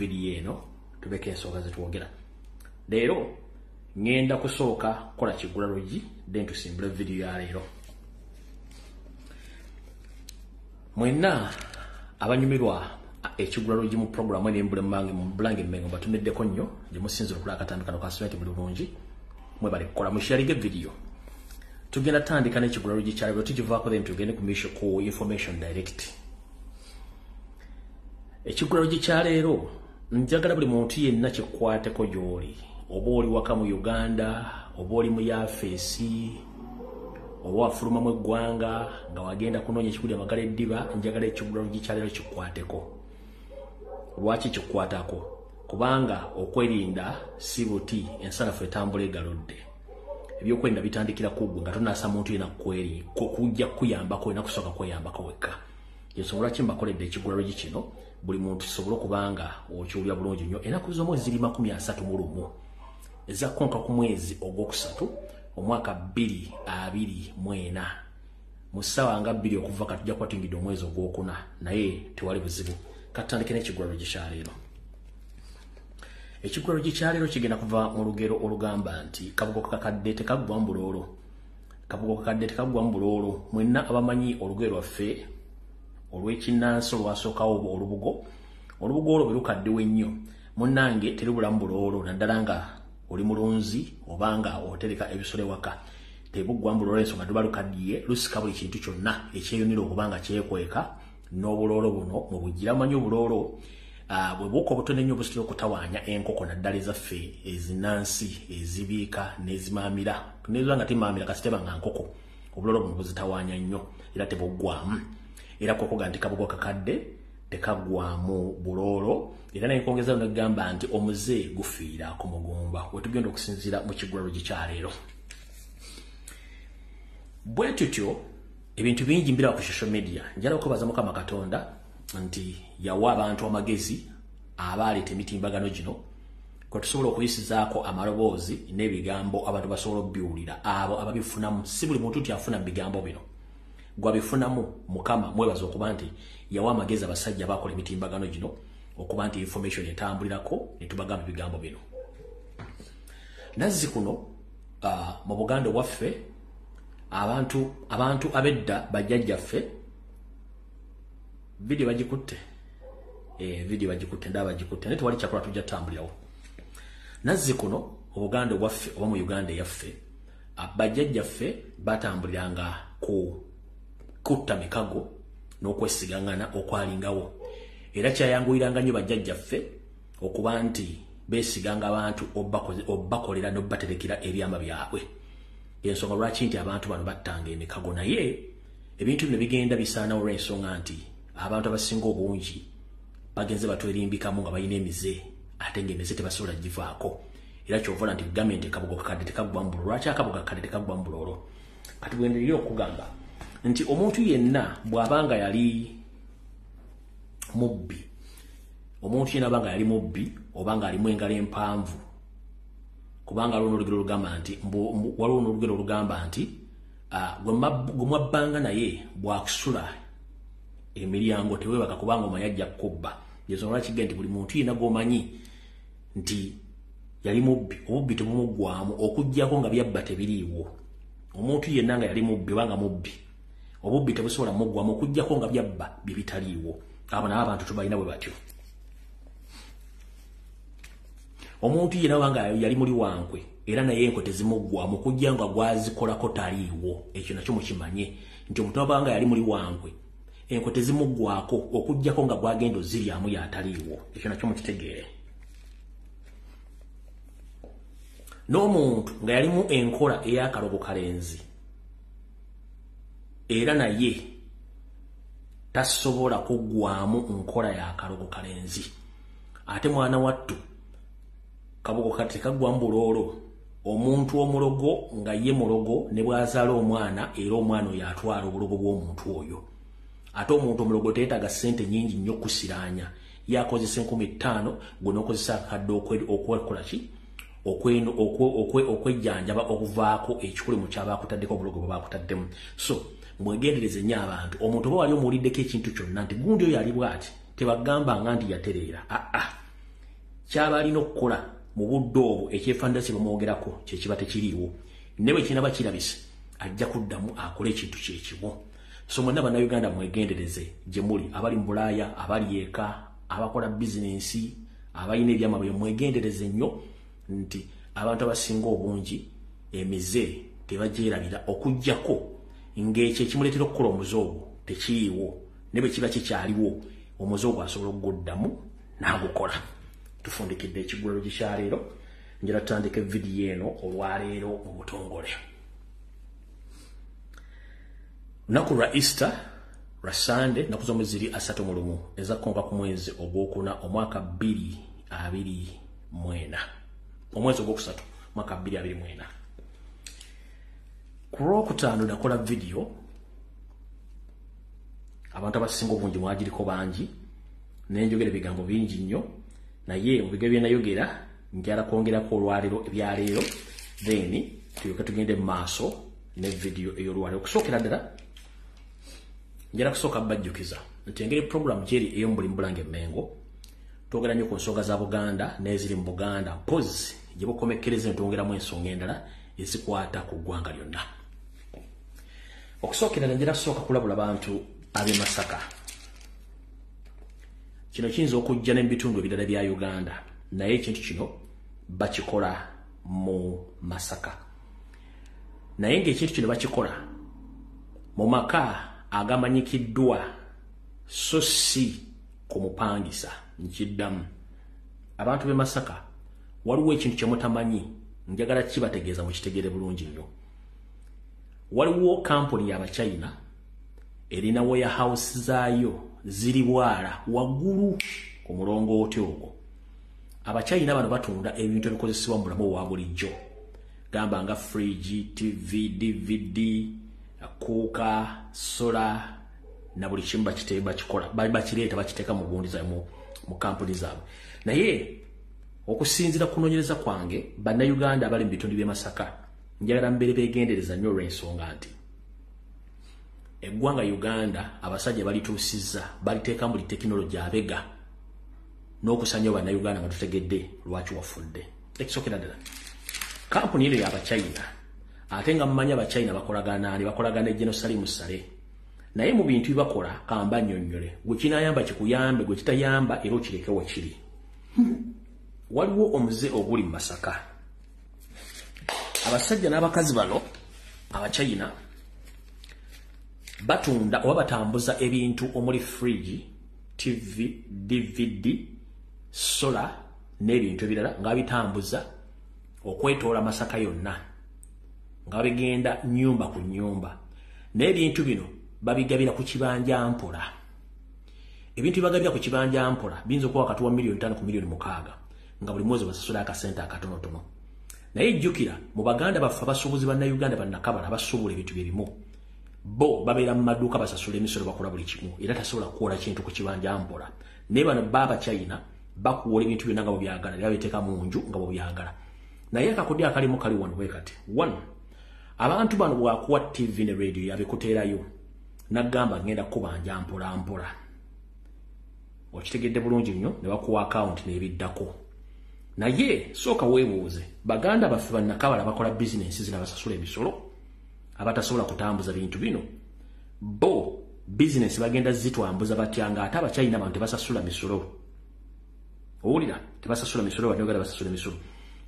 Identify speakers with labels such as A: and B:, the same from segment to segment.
A: vidiyo eno tubeko ensonga zetwogera. Leero ngenda kusooka kukola kigula luggi, then tusimbule vidiyo ya leero. Mwenna abanyumirwa ekigula luggi mu programu eno embule mu Bulange Mmengo batumiddeko nnyo gye musinzira okulaba akatambi kano kasometi buli bulungi, mwebale kukola musharinge vidiyo. Tugenda tandika n'ekigula luggi kya leero, tukivaako then tugende ku mission ku information direct. Ekigula luggi kya leero njagala buli muntu yenna kikwateko gy'oli, oba oli waka mu Uganda, oba oli mu yafeesi, oba wafulumamu eggwanga nga wagenda kunoonya ekikulya amagala eddiba, njagala ekigula luggi kya leero kikwateko. Lwaki kikwatako? Kubanga okwerinda si buti, ensanafu etambula egaludde. Ebyokwerinda bitandikira ku ggwe nga tonaasa muntu yenna kujja kukuyambako, olina kusooka kweyambako wekka. Ensonga lwaki mbakoledde ekigula luggi kino, buli muntu kisobole okubanga okiwulira bulungi nnyo. Ennaku z'omwezi ziri 31 ezakkonka ku mwezi ogwokusatu omwaka 2024 mu ssaawa nga 2 okuva kati tujja kuba tuyingidde omwezi ogwokuna, naye tewali buzibu. Katutandike n'ekigula luggi kya leero. Ekigula luggi kya leero kigenda kuva mu lugero olugamba nti kabugo kakadde tekaggwa mu buloolo. Kabugo kakadde tekaggwa mu buloolo. Mwenna abamanyi olugero lwaffe olw'ekinnansi olwasookawo olubugo, olubugo olwo bwe lukaddiwa ennyo munnange terubulamu buloolo, naddala nga oli mulunzi oba nga otereka ebisolo ewaka, tebuggwa mu buloolo. Ensonga luba lukaddiye, lusika buli kintu kyonna ekyeyunira okuba nga kyekweka n'obuloolo buno mu bugira. Manyi obuloolo bwe buuka obutono ennyo busitera okutawaanya enkoko, naddala ezaffe ezinnansi ezibiika n'ezimaamira. Neziba nga timaamira kasi teba nga nkoko, obuloolo buno buzitawaanya nnyo era tebuggwamu. Era kwokuga nti kabugo kakadde tekaggwamu buloolo. Era nenkwongeza negamba nti omuze gufiira ku mugumba, wetugenda okusinziira mu kigula luggi kya leero. Bwe tutyo ebintu bingi mbiraba ku social media. Njagala okwebaza Mukama Katonda nti yawa abantu amagezi abaaleeta emitimbagano gino kwe tusobola okuyisizaako amaloboozi n'ebigambo abantu basobola obbiwulira, abo ababifunamu. Si buli muntu nti afuna mu bigambo bino, gwabifunamu. Mukama mwebaza okuba nti yawa amagezi abasajja abakola emitimbagano gino okuba nti information etambulirako ne tubagamba ebigambo bino. Nazzi kuno mu Buganda waffe abantu ab'edda bajjajjaffe vidiyo bagikutte, vidiyo bagikutte, ndaba bagikutte, naye tewali kyakola, tujja tutambulirawo. Nazzi kuno mu Buganda waffe oba mu Uganda eyaffe bajjajjaffe batambuliranga ku kutta mikago n'okwesigangana okwalingawo, era kyayanguyiranga nnyo bajjajjaffe okuba nti beesiganga abantu obbakolera n'obbaterekera ebyama byabwe. Ensonga lwaki nti abantu bano battanga emikago, naye ebintu bino bigenda bisaanawo olw'ensonga nti abantu abasinga obungi bagenze batwerimbikamu nga balina emize, ate ng'emize tebasobola givaako. Era ky'ovola nti gavumenti kabugo kakadde tekaggwa mu buloolo. Lwaki akabugo kakadde tekaggwa mu buloolo? Kati bwenderera okugamba nti omuntu yenna bw'abanga yali mubbi, omuntu yenna abanga yali mubbi oba nga alimu engalo empanvu, kubanga waliwo n'olugero olugamba nti waliwo n'olugero olugamba nti gwe mwabbanga naye bw'akusula emiryango teweebaka kubanga omanyi ajja kukubba. Ensonga lwaki nti buli muntu yenna gw'omanyi nti yali mubbi, obubbi tebumuggwamu okuggyako nga byabba tebiriiwo. Omuntu yenna nga yali mubbi oba nga mubbi, obubbi tebusobola muggwamu okuggyako nga byabba bye bitaliiwo. Abo nabo abantu tubalina bwe batyo. Omuntu yenna nga yali muli wankwe era naye enkwe tezimuggwamu okujja nga gwazikolako taliiwo. Ekyo nakyo mukimanye nti omuntu aba nga yali muli wankwe enkwe tezimuggwako okuggyako nga gwagenda oziryamu y'ataliiwo. Ekyo nakyo mukitegeere. N'omuntu nga yalimu enkola ey'akalogo kalenzi era naye tasobola kuggwamu nkola y'akalogo kalenzi. Ate mwana wattu kabugo kati tekaggwa mu buloolo. Omuntu omulogo nga ye mulogo ne bw'azaala omwana, era omwana oyo atwala obulogo bw'omuntu oyo. Ate omuntu omulogo teyeetaaga ssente nnyingi nnyo kusiraanya, ye akozesa 5000 gwe n'okozesa akakadde okwekola ki okwejjanjaba okuvaako ekikuli mu kyabakutaddeko obulogo bwe bakutaddemu. So mwegendereze nnyo abantu. Omuntu oba wali omuwuliddeko ekintu kyonna nti gundi oyo ali bw'ati, tebagambanga nti yatereera. Aa, Kyaba alina okukola mu budde obwo ekyefaananira kye bamwogerako kye kiba tekiriiwo, ne bwe kinaba kirabise ajja kuddamu akole ekintu kyekimu. So mwenna Bannayuganda mwegendereze gye muli, abali mu Bulaaya, abali eka, abakola bizinensi, abalina ebyamabwe, mwegendereze nnyo nti abantu abasinga obungi emize tebagyerabira, okuggyako ng'ekyo ekimuleetera okukola omuze ogwo tekiriiwo, ne bwe kiba kikyaliwo omuze ogwo asobola okuguddamu n'agukola. Tufundikidde ekigulalo kyaleero, njala tutandika evidiyo eno olwaleero mu butongole. Lunaku lwa Easter lwa Sande, nnaku z'omwezi ziri 31 ezakkonka ku mwezi ogwokuna omwaka 2024, omwezi ogwokusatu omwaka 2024. Ku Lwokutaano nakola vidiyo, abantu abasinga obungi mwagiriko bangi, nenjogera ebigambo bingi nnyo, naye mu bigambo bye nayogera njala kwongerako olwaleero ebyaleero, then tulyoke tugende mu maaso ne vidiyo ey'olwaleero. Okusookera ddala njala kusooka bajjukiza nti engeri program gyeri ey'omu buli Bulange Mengo, twogera nnyo ku nsonga za Buganda n'eziri mu Buganda, mpozi gye bukomekkereza ne twongeramu ensonga endala ezikwata ku ggwanga lyonna. Okusookera ddala njala kusooka kulabula bantu ab'e Masaka. Kino kiyinza okujja ne mu bitundu ebirala bya Uganda, naye ekintu kino bakikola mu Masaka. Naye ng'ekintu kino bakikola mu maka agamanyikiddwa, so si ku mupangisa. Nkiddamu, abantu b'e Masaka, waliwo ekintu kye mutamanyi, njagala kibategeeza mukitegere bulungi nnyo. Waliwo kampuni y'Abachina erina warehouse zaayo ziri bwala waggulu ku mulongooti ogwo. Abachina bano batunda ebintu ebikozesebwa mu bulamu obwa bulijjo, gamba nga fridge, TV, DVD, kuuka, sola na buli kimu bakikola, bakireeta bakiteeka mu gundi zaabwe, mu kampuni zaabwe. Naye okusinziira ku kunoonyereza kwange, Bannayuganda abali mu bitundu by'e Masaka njagala mbeere beegendereza nnyo olw'ensonga nti eggwanga Uganda abasajja balituusizza, baliteeka buli tekinologi abega n'okusanyawo Bannayuganda nga tutegedde lwaki wafudde. Ekisookera ddala, kampuni eno y'Abachina, ate nga mumanyi Abachina bakolagana ani? Bakolagana General Salim Saleh. Naye mu bintu byebakola kamba nnyonnyole, gwe kinaayamba kikuyambe, gwe kitayamba era okireke wakiri. Waliwo omuze oguli mu Masaka. Abasajja n'abakazi bano Abachina batunda oba batambuza ebintu omuli fridge, TV, DVD, sola n'ebintu ebirala, nga bitambuza okwetoola Masaka yonna, nga bigenda nnyumba ku nnyumba. N'ebintu bino babigabira ku kibanja mpola. Ebintu bibagabira ku kibanja mpola biyinza okuba wakati wa 5 miliyoni ku 6 miliyoni, nga buli mwezi basasula akasente akatonotono. Naye jjukira, mu baganda baffe abasuubuzi Bannayuganda bannakabala abasuubula ebintu bye bimu, bo babeera mu maduuka, basasula emisolo, bakola buli kimu, era tasobola kuwola kintu ku kibanja mpola. Naye bano Baabachina bakuwola ebintu byonna nga bwebyagala, era babiteeka mu nju nga bwebyagala. Naye akakodyo akalimu kali wano bwe kati: one, abantu bano bwakuwa TV ne radio yabikuteerayo nagamba ngenda kubanja mpola mpola, okitegedde bulungi nnyo, ne bakuwa akawunti n'ebiddako. Naye sooka weebuuze, baganda baffe bannakabala bakola bizinensi zino abasasula emisolo abatasobola kutambuza bintu bino, bo bizinensi bagenda zitwambuza batya nga ate Abachina bantu tebasasula misolo? Owulira, tebasasula misolo. Bannayuganda basasula emisolo.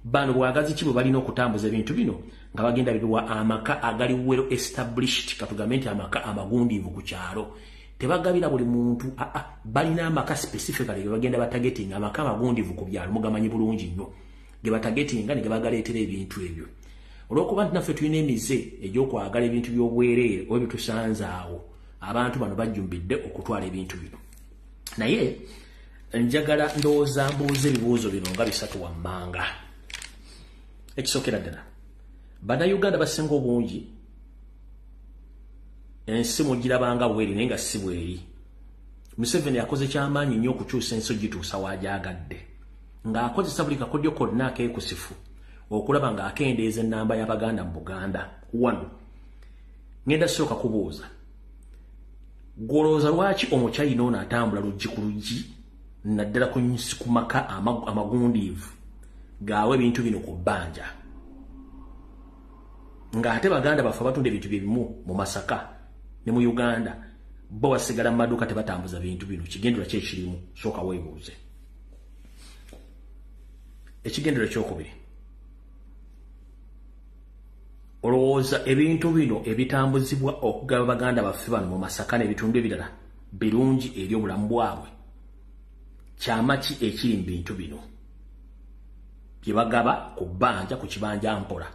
A: Bano bwagazi ki bwe balina okutambuza ebintu bino nga bagenda bibiwa amaka agali well established, katugambe nti amaka amagundiivu ku kyalo? Tebagabira buli muntu. Aa, balina amaka specifically ge bagenda batargetinga, amaka amagundiivu ku byalo, mugamanyi bulungi nnyo, ge batargetinga ne gebagaleetera ebintu ebyo. Olw'okuba nti naffe tulina emize egy'okwagala ebintu by'obwereere oba bitusanze awo, abantu bano bajjumbidde okutwala ebintu bino. Naye njagala ndowooza mbuuza ebibuuzo bino nga bisatu wammanga. Ekisookera ddala, Bannayuganda basinga obungi ensi mugirabanga bweri, naye nga si bweri. Museveni akoze kyamaanyi nnyo okukyusa ensi ogituusa w'agyagadde, ng'akozesa buli kakodyo konna akeekusifu okulaba ng'akendeeza ennamba y'Abaganda mu Buganda. Wano ngenda sooka kubuuza, gwolowooza lwaki Omuchina ono atambula luggi ku luggi Naddala ku maka amagundiivu gaawe ebintu bino ku bbanja, ng'ate baganda baffe abatunda ebintu bye bimu mu Masaka ne mu Uganda bo basigala mu maduuka tebatambuza bintu bino. Kigendererwa ki ekirimu? Sooka weebuuze. Ekigendererwa ekyokubiri, olowooza ebintu bino ebitambuzibwa okugaba baganda baffe bano mu Masaka n'ebitundu ebirala birungi eri obulamu bwabwe? Kyama ki ekiri mu bintu bino bye bagaba ku bbanja, ku kibanja mpola,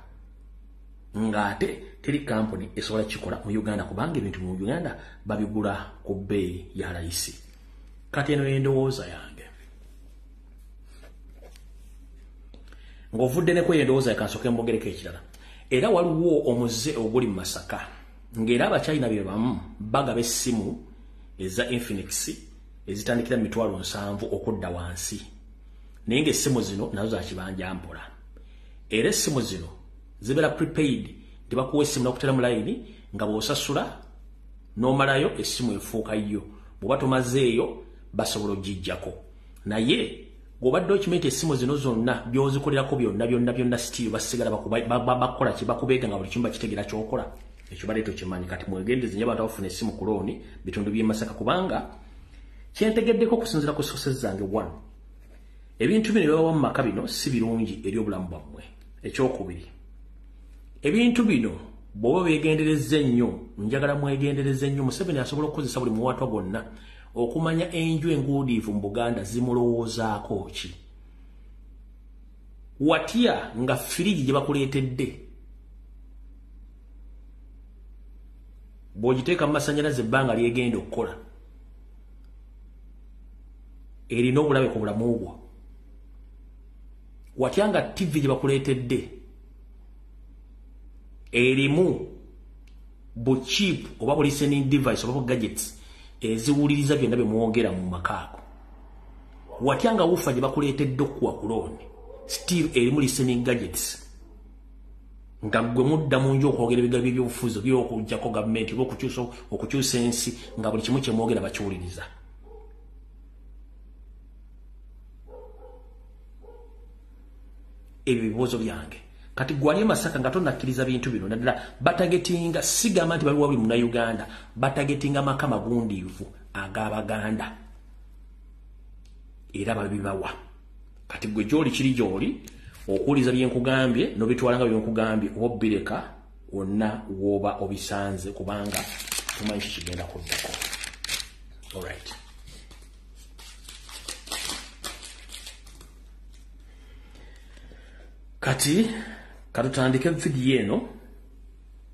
A: ng'ate teri kampuni esobola kikola mu Uganda, kubanga ebintu mu Uganda babigula ku bbeeyi ya layisi. Kati eno y'endowooza yange. Ng'ovudde neko y'endowooza yakansoke mbogereko ekirala. Era waliwo omuze oguli mu Masaka, ng'era Abachina be bamu bagaba essimu eza Infinix ezitandikira 700,000 okudda wansi, naye ng'essimu zino nazo za kibanja mpola. Era essimu zino zibeera prepaid, tebakuwa essimu nakutera mu layini, nga bw'osasula n'omalayo essimu efuuka yo, bw'oba tomazeeyo basobola ogiggyako. Naye bw'obadde okimanyi nti essimu zino zonna by'ozikolerako byonna byonna byonna still basigala bakola ki, bakubeega nga buli kimu bakitegeera ky'okola, ekyo baleeta okimanyi. Kati mwegendereze nnyo abantu abafuna essimu ku looni bitundu by'e Masaka, kubanga kyentegeddeko okusinziira ku sources zange, one, ebintu bino byebawa mu maka bino si birungi eri obulamu bwammwe. Ekyokubiri, ebintu bino bw'oba beegendereza ennyo, njagala mwegendereze nnyo. Museveni asobola okukozesa buli muwaatwa gwonna okumanya enju enguudiivu mu Buganda zimulowoozaako ki. Watya nga firiji gye bakuleetedde bw'ogiteeka mu masannyalaze ebbanga lyegenda okukola erina obulabe ku bulamu bwo. Watya nga TV gye bakuleetedde erimu bu chip oba bu listening device oba bu gadgets eziwuliriza byonna bye mwogera mu maka ago. Watya nga wufa gye bakuleetedde okuwa ku looni still erimu listening gadgets, nga ggwe mudda mu nju okwogera ebigambo by'ebyobufuzi by'okuggyako gavumenti oba okukyusa ensi, nga buli kimu kye mwogera bakiwuliriza. Ebyo bibuuzo byange. Kati gwali e Masaka nga tonakkiriza bintu bino, naddala batagetinga, sigamba nti baliwo buli Munnayuganda, batagetinga maka magundiivu ag'Abaganda era babibawa. Kati gwe gy'oli kiri gy'oli okuwuliza bye nkugambye n'obitwala nga bye nkugambye, oba obireka wonna w'oba obisanze, kubanga tumanyi ki kigenda kuddako. Alright. Kati katutandike vidiyo eno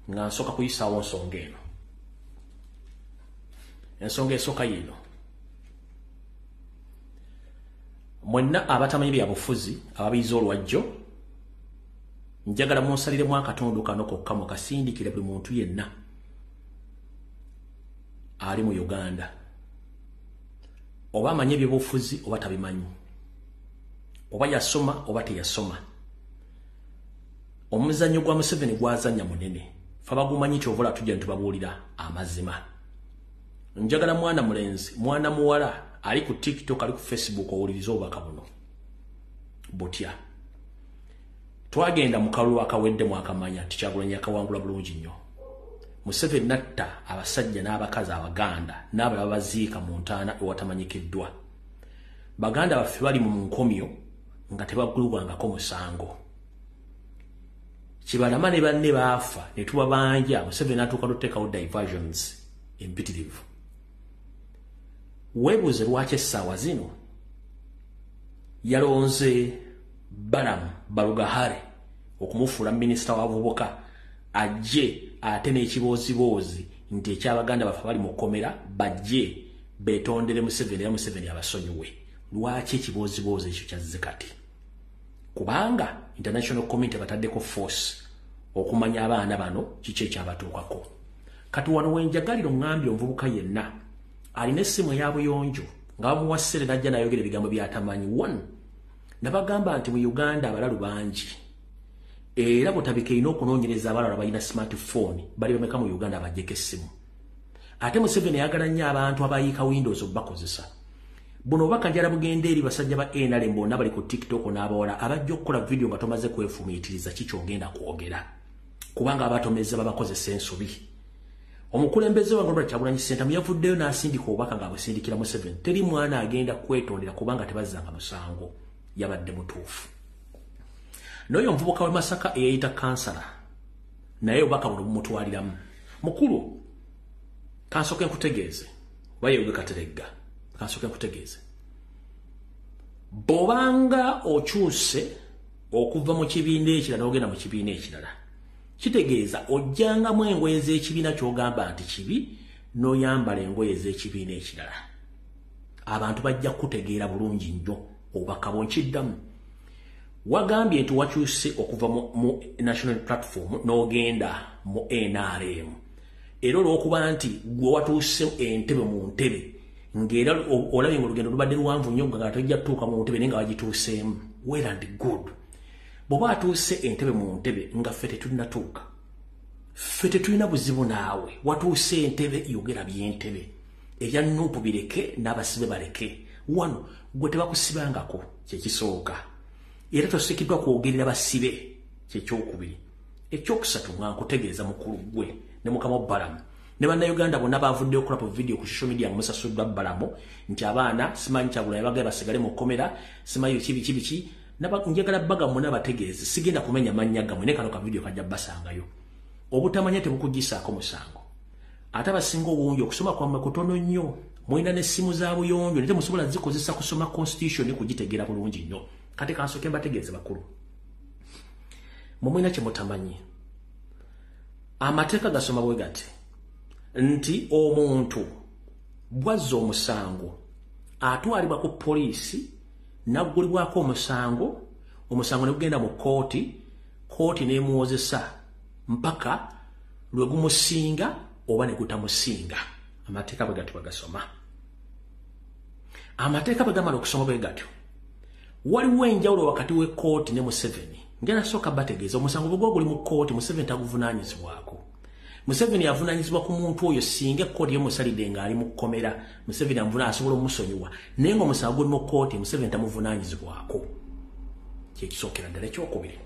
A: nga nsooka kuyisaawo nsonga eno. Ensonga esooka yiino. Mwenna abatamanyi bya bufuzi ababiyiza olwajjo, njagala munsaliremu akatundu kano kokka mukasindikire buli muntu yenna ali mu Uganda, oba amanyi ebyobufuzi oba tabimanyi, oba yasoma oba teyasoma. Omuzannyo gwa Museveni gwazannya munene, fe abagumanyi kyovola tujja ntubabuulira amazima. Njagala mwana mulenzi, mwana muwala ali ku TikTok, ali ku Facebook, owuliriza obubaka buno butya. Twagenda mu kalulu akawedde mwakamanya nti Kyagulanyi akawangula bulungi nnyo. Museveni natta abasajja n'abakazi Abaganda n'abalala baziika mu ntaana ewatamanyikiddwa. Baganda baffe bali mu nkomyo nga tebaggulwangako musango. Kibalama ne banne baafa ne tubabanja. Museveni n'atuuka n'okuteekawo diversions empitirivu. Weebuuze lwaki essaawa zino yalonze Balaam Barugahare okumufuula minisita w'abavubuka, ajje ate n'ekibooziboozi nti eky'Abaganda baffe bali mu kkomera bajje beetondere Museveni era Museveni abasonyiwe. Lwaki ekibooziboozi ekyo kyazze kati? Kubanga international community bataddeko force okumanya abaana bano kiki ekyabatuukako. Kati wano wenjagalira oŋŋambye omuvubuka yenna alina essimu eya buyonjo nga bamuwa ssente n'ajja n'ayogera ebigambo by'atamanyi. One, nabagamba nti mu Uganda abalalu bangi, era Butabika erina okunoonyereza abalala balina smartphone bali bameka mu Uganda abaggyeko essimu. Ate Museveni ayagala nnyo abantu abayiika Windows okubakozesa. Buno obubaka njala bugende eri basajja ba NRM bonna bali ku TikTok n'abawala abajja okukola vidiyo nga tomaze kwefumiitiriza kikyogenda kwogera, kubanga abatomeza babakozesa ensobi. Omukulembeze wange Robert Kyagulanyi Ssentamu yavuddeyo n'asindika obubaka nga busindikira Museveni. Teri mwana agenda kwetondera kubanga tebazzanga musango. Yabadde mutuufu. N'oyo omuvubuka w'e Masaka eyeyita kansala naye obubaka buno bumutwaliramu. Mukulu, kansooke nkutegeeze, oba yewe Kateregga, kansooke nkutegeeze, bw'obanga okyuse okuva mu kibiina ekirala n'ogenda mu kibiina ekirala, kitegeeza ojjangamu engoye z'ekibiina ky'ogamba nti kibi n'oyambala engoye z'ekibiina ekirala. Abantu bajja kukutegeera bulungi nnyo obubaka bwo. Nkiddamu, wagambye nti wakyuse okuva mu National Platform n'ogenda mu NRM, era olw'okuba nti gwe watuuse entebe mu ntebe, ng'era olabye nga olugendo lubadde luwanvu nnyo nga tojja tutuuka mu ntebe, naye nga wagituuseemu, well and good. Bw'oba atuuse entebe mu ntebe nga ffe tetulinatuuka, ffe tetulina buzibu naawe. Watuuse entebe, yogera by'entebe, ebya NUP bireke n'abasibe baleke. Wano gwe tebakusibangako, kyekisooka, era tosikiddwa kwogerera basibe, kyekyokubiri. Ekyokusatu, nga nkutegeeza mukulu, gwe ne mukama Balamu ne Bannayuganda bonna bavuddeyo okukola ku vidiyo ku social media nga musasuddwa Balamu nti abaana simanyi Kyagulanyi bagaye basigale mu kkomera, simanyi biki biki biki. Njagala baga mwena bategeeze, sigenda kumenya mannya gammwe, ne kano ka vidiyo kajja basangayo. Obutamanya tebukugisaako musango. Ate abasinga obungi okusoma kwammwe kutono nnyo, mulina n'essimu za buyonjo naye temusobola zikozesa kusoma constitution kugitegeera bulungi nnyo. Kati kansooke mbategeeze bakulu, mwe mulina kye mutamanyi. Amateeka gasoma bwe gati nti omuntu bwazza omusango atwalibwa ku poliisi naggulibwako omusango, omusango ne gugenda mu kooti, kooti n'emuwozesa mpaka lwe gumusinga oba ne gutamusinga. Amateeka bwe gatyo bagasoma. Amateeka bwe gamala okusoma bwe gatyo, waliwo enjawulo wakati w'ekkooti ne Museveni. Ngenda sooka bategeeza, omusango bwe guba guli mu kkooti, Museveni taguvunaanyizibwako. Museveni avunaanyizibwa ku muntu oyo singa ekkooti yemusalidde ng'ali mu kkomera. Museveni amuvuna, asobola omusonyiwa, naye ng'omusango guli mu kkooti, Museveni tamuvunaanyizibwako. Kyekisookera ddala. Ekyokubiri,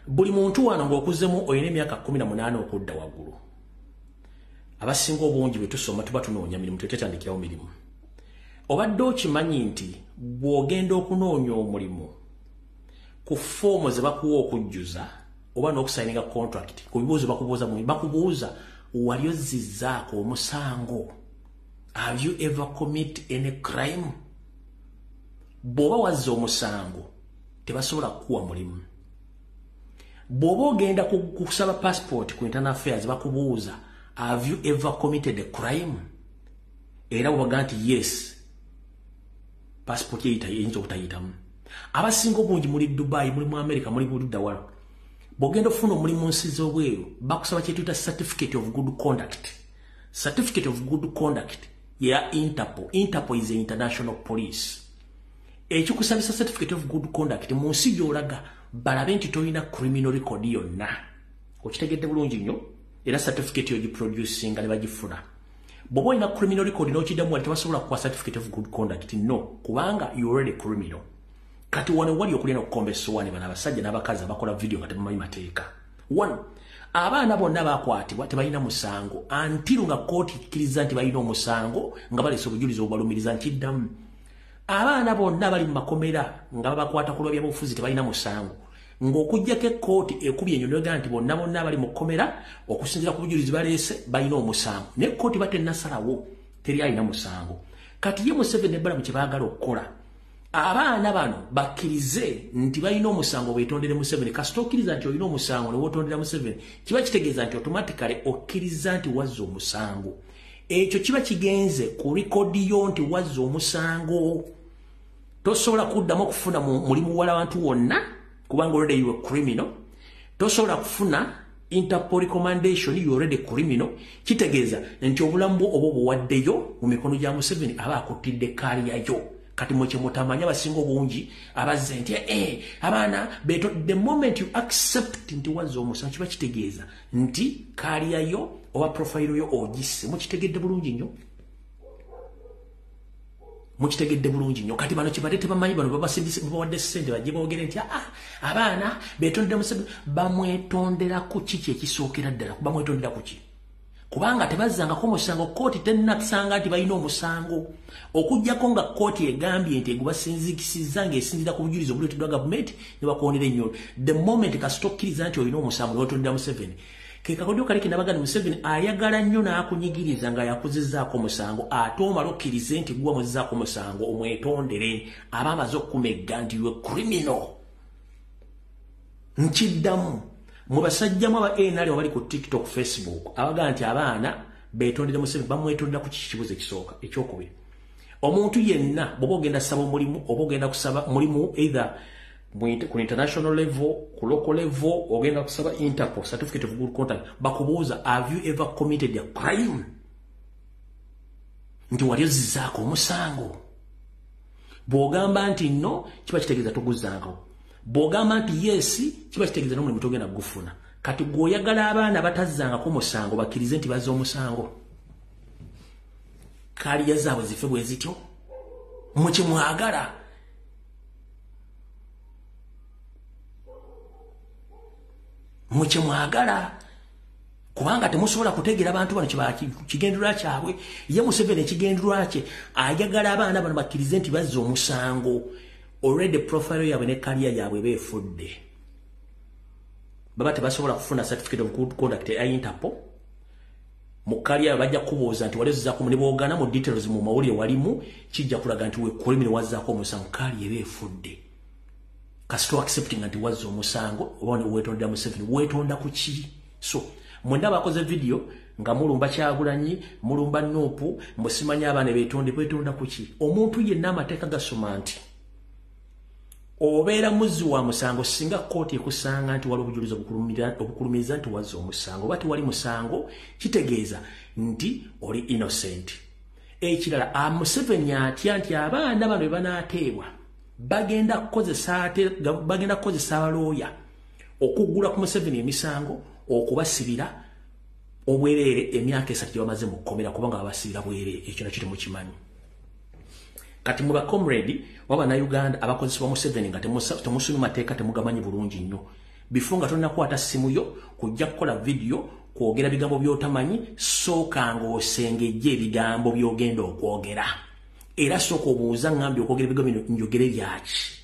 A: buli muntu wano ng'okuzemu olina emyaka 18 okudda waggulu, abasinga obungi bwe tusoma tuba tunoonya mirimu, tetetandikirawo mirimu. Obadde okimanyi nti bw'ogenda okunoonya omulimu, ku foomu ze bakuwa okujjuza oba n'okusayininga contract, ku bibuuzo bakubuuza, bakubuuza wali ozizzaako omusango? Have you ever commit any crime? Bw'oba wazza omusango, tebasobola kukuwa mulimu. Bw'oba ogenda kusaba passport ku Internal Affairs, bakubuuza, have you ever committed a crime? Era bwebaga nti yes, passport eyinza obutayitamu. Abasinga obungi muli Dubai, muli mu America, muli buludda wala, bw'ogenda okufuna omulimu mu nsi z'obweru, bakusaba kyetuyita certificate of good conduct. Certificate of good conduct ya Interpol. Interpol is a international police. Ekikusabisa certificate of good conduct, mu nsi gy'olaga balabe nti tolina criminal record yonna. Okitegedde bulungi nnyo? Era certificate yogiproducinga ne bagifuna. Bw'oba olina criminal record n'okiddamu wali, tebasobola kukuwa certificate of good conduct, no, kubanga you already criminal. Kati wano wali okulya n'okukomba essowaani, bano abasajja n'abakazi abakola vidiyo nga tebamanyi mateeka. One, abaana bonna bakwatibwa tebalina musango until nga kooti ikkiriza nti balina omusango, nga baleese obujulizi obubalumiriza. Nkiddamu, abaana bonna bali mu makomera nga babakwata ku lwa byabufuzi tebalina musango, ng'okuggyako ekkooti ekubye enyo nega nti bonna bonna bali mu kkomera okusinziira ku bujulizi baleese balina omusango. Naye ekkooti batennasalawo, teri alina musango. Kati ye Museveni ne Balamu kye baagala okukola, abaana bano bakkirize nti balina omusango, beetondere Museveni. Kasita okkiriza nti olina omusango ne wootondera Museveni, kiba kitegeeza nti automatically okkiriza nti wazza omusango. Ekyo kiba kigenze ku record yo nti wazza omusango. Tosobola kuddamu okufuna mulimu wala bantu wonna kubanga already you a criminal. Tosobola kufuna Interpol recommendation, you already criminal. Kitegeeza nti obulamu bwo oba obuwaddeyo mu mikono gya Museveni, aba akuttidde career yo. Kati mwe kyemutamanya, abasinga obungi abazze nti abaana beto, the moment you accept nti wazza omusango, kiba kitegeeza nti career yo oba profile yo ogisse. Mukitegedde bulungi nnyo? Mukitegedde bulungi nnyo. Kati bano kibadde tebamanyi, bano babasindise, babawadde ssente bajje boogere nti abaana beetondera Museveni. Bamwetondera ku ki? Ekisookera ddala, bamwetondera ku ki? Kubanga tebazzangako omusango, kkooti tennasanga nti balina omusango, okuggyako nga kkooti egambye nti egubasinzikisizza ng'esinziira ku bujulizi obuleeteddwa gavumenti ne bakuwonera ennyolo. The moment kasita okkiriza nti olina omusango ne wetondera Museveni, ke kakodyo kali ke nabagamba. Museveni ayagala nnyo n'akunyigiriza nga yakuzizzaako omusango, ate omala okkirize nti gwe wamuzizzaako omusango omwetondere, aba amaze okukumegga nti you criminal. Nkiddamu, mu basajjamu aba NRM abali ku TikTok, Facebook, abagaa nti abaana beetondera Museveni, bamwetondera ku kikibuzo? Ekisooka. Ekyokubiri, omuntu yenna bw'oba ogenda saba omulimu, oba ogenda kusaba mulimu either ku international level, ku local level, ogenda kusaba Interpol certificate of good conduct, bakubuuza, "Have you ever committed a crime?" Nti wali ozizzaako omusango? Bw'ogamba nti no, kiba kitegeeza toguzzangawo. Bw'ogamba nti yes, kiba kitegeeza n'omulimu togenda kugufuna. Kati gw'oyagala abaana batazzangako omusango bakkirize nti bazza omusango, career zaabwe zife bwe zityo? Mukimwagala? Mukyemwagala? Kubanga temusobola kutegeera abantu bano kigendererwa kyabwe. Ye Museveni ekigendererwa kye, ayagala abaana bano bakkirize nti bazza omusango. Already profile yaabwe ne career yaabwe beefudde, baba tebasobola kufuna certificate of good conduct eya Interpol. Mu career bajja kubuuza nti walezaako, ne boogana mu details mu mawulire walimu, kijja kulaga nti wekolimire wazzaako omusango. Career beefudde kasita accepting nti wazza omusango oba weetondera Museveni. Weetonda ku ki? So mwenda bakoze video nga mulumba Kyagulanyi, mulumba NUP, musimanyi abaana beetonde. Beetonda ku ki? Omuntu yenna amateeka gasoma nti obeera muzzi wa musango singa kkooti ekusanga nti waliwo obujulizi obukulumiriza nti wazza omusango. Oba tewali musango, kitegeeza nti oli innocent. Ekirala, Museveni atya nti abaana bano bwe banaateebwa bagenda kukozesa abalooya okuggula ku Museveni emisango okubasibira obwereere emyaka 3 gye bamaze mu kkomera, kubanga babasibira bwereere. Ekyo nakyo temukimanyi. Kati mu bacomrade oba bannayuganda abakozesebwa Museveni nga temusomye mateeka, temugamanyi bulungi nnyo, before nga tolinakwata ssimu yo kujja kukola vidiyo kwogera bigambo by'otamanyi, sooka ng'osengejje ebigambo by'ogenda okwogera, era sooka obuuza, ŋŋambye okwogera ebigambo bino njogere byaki?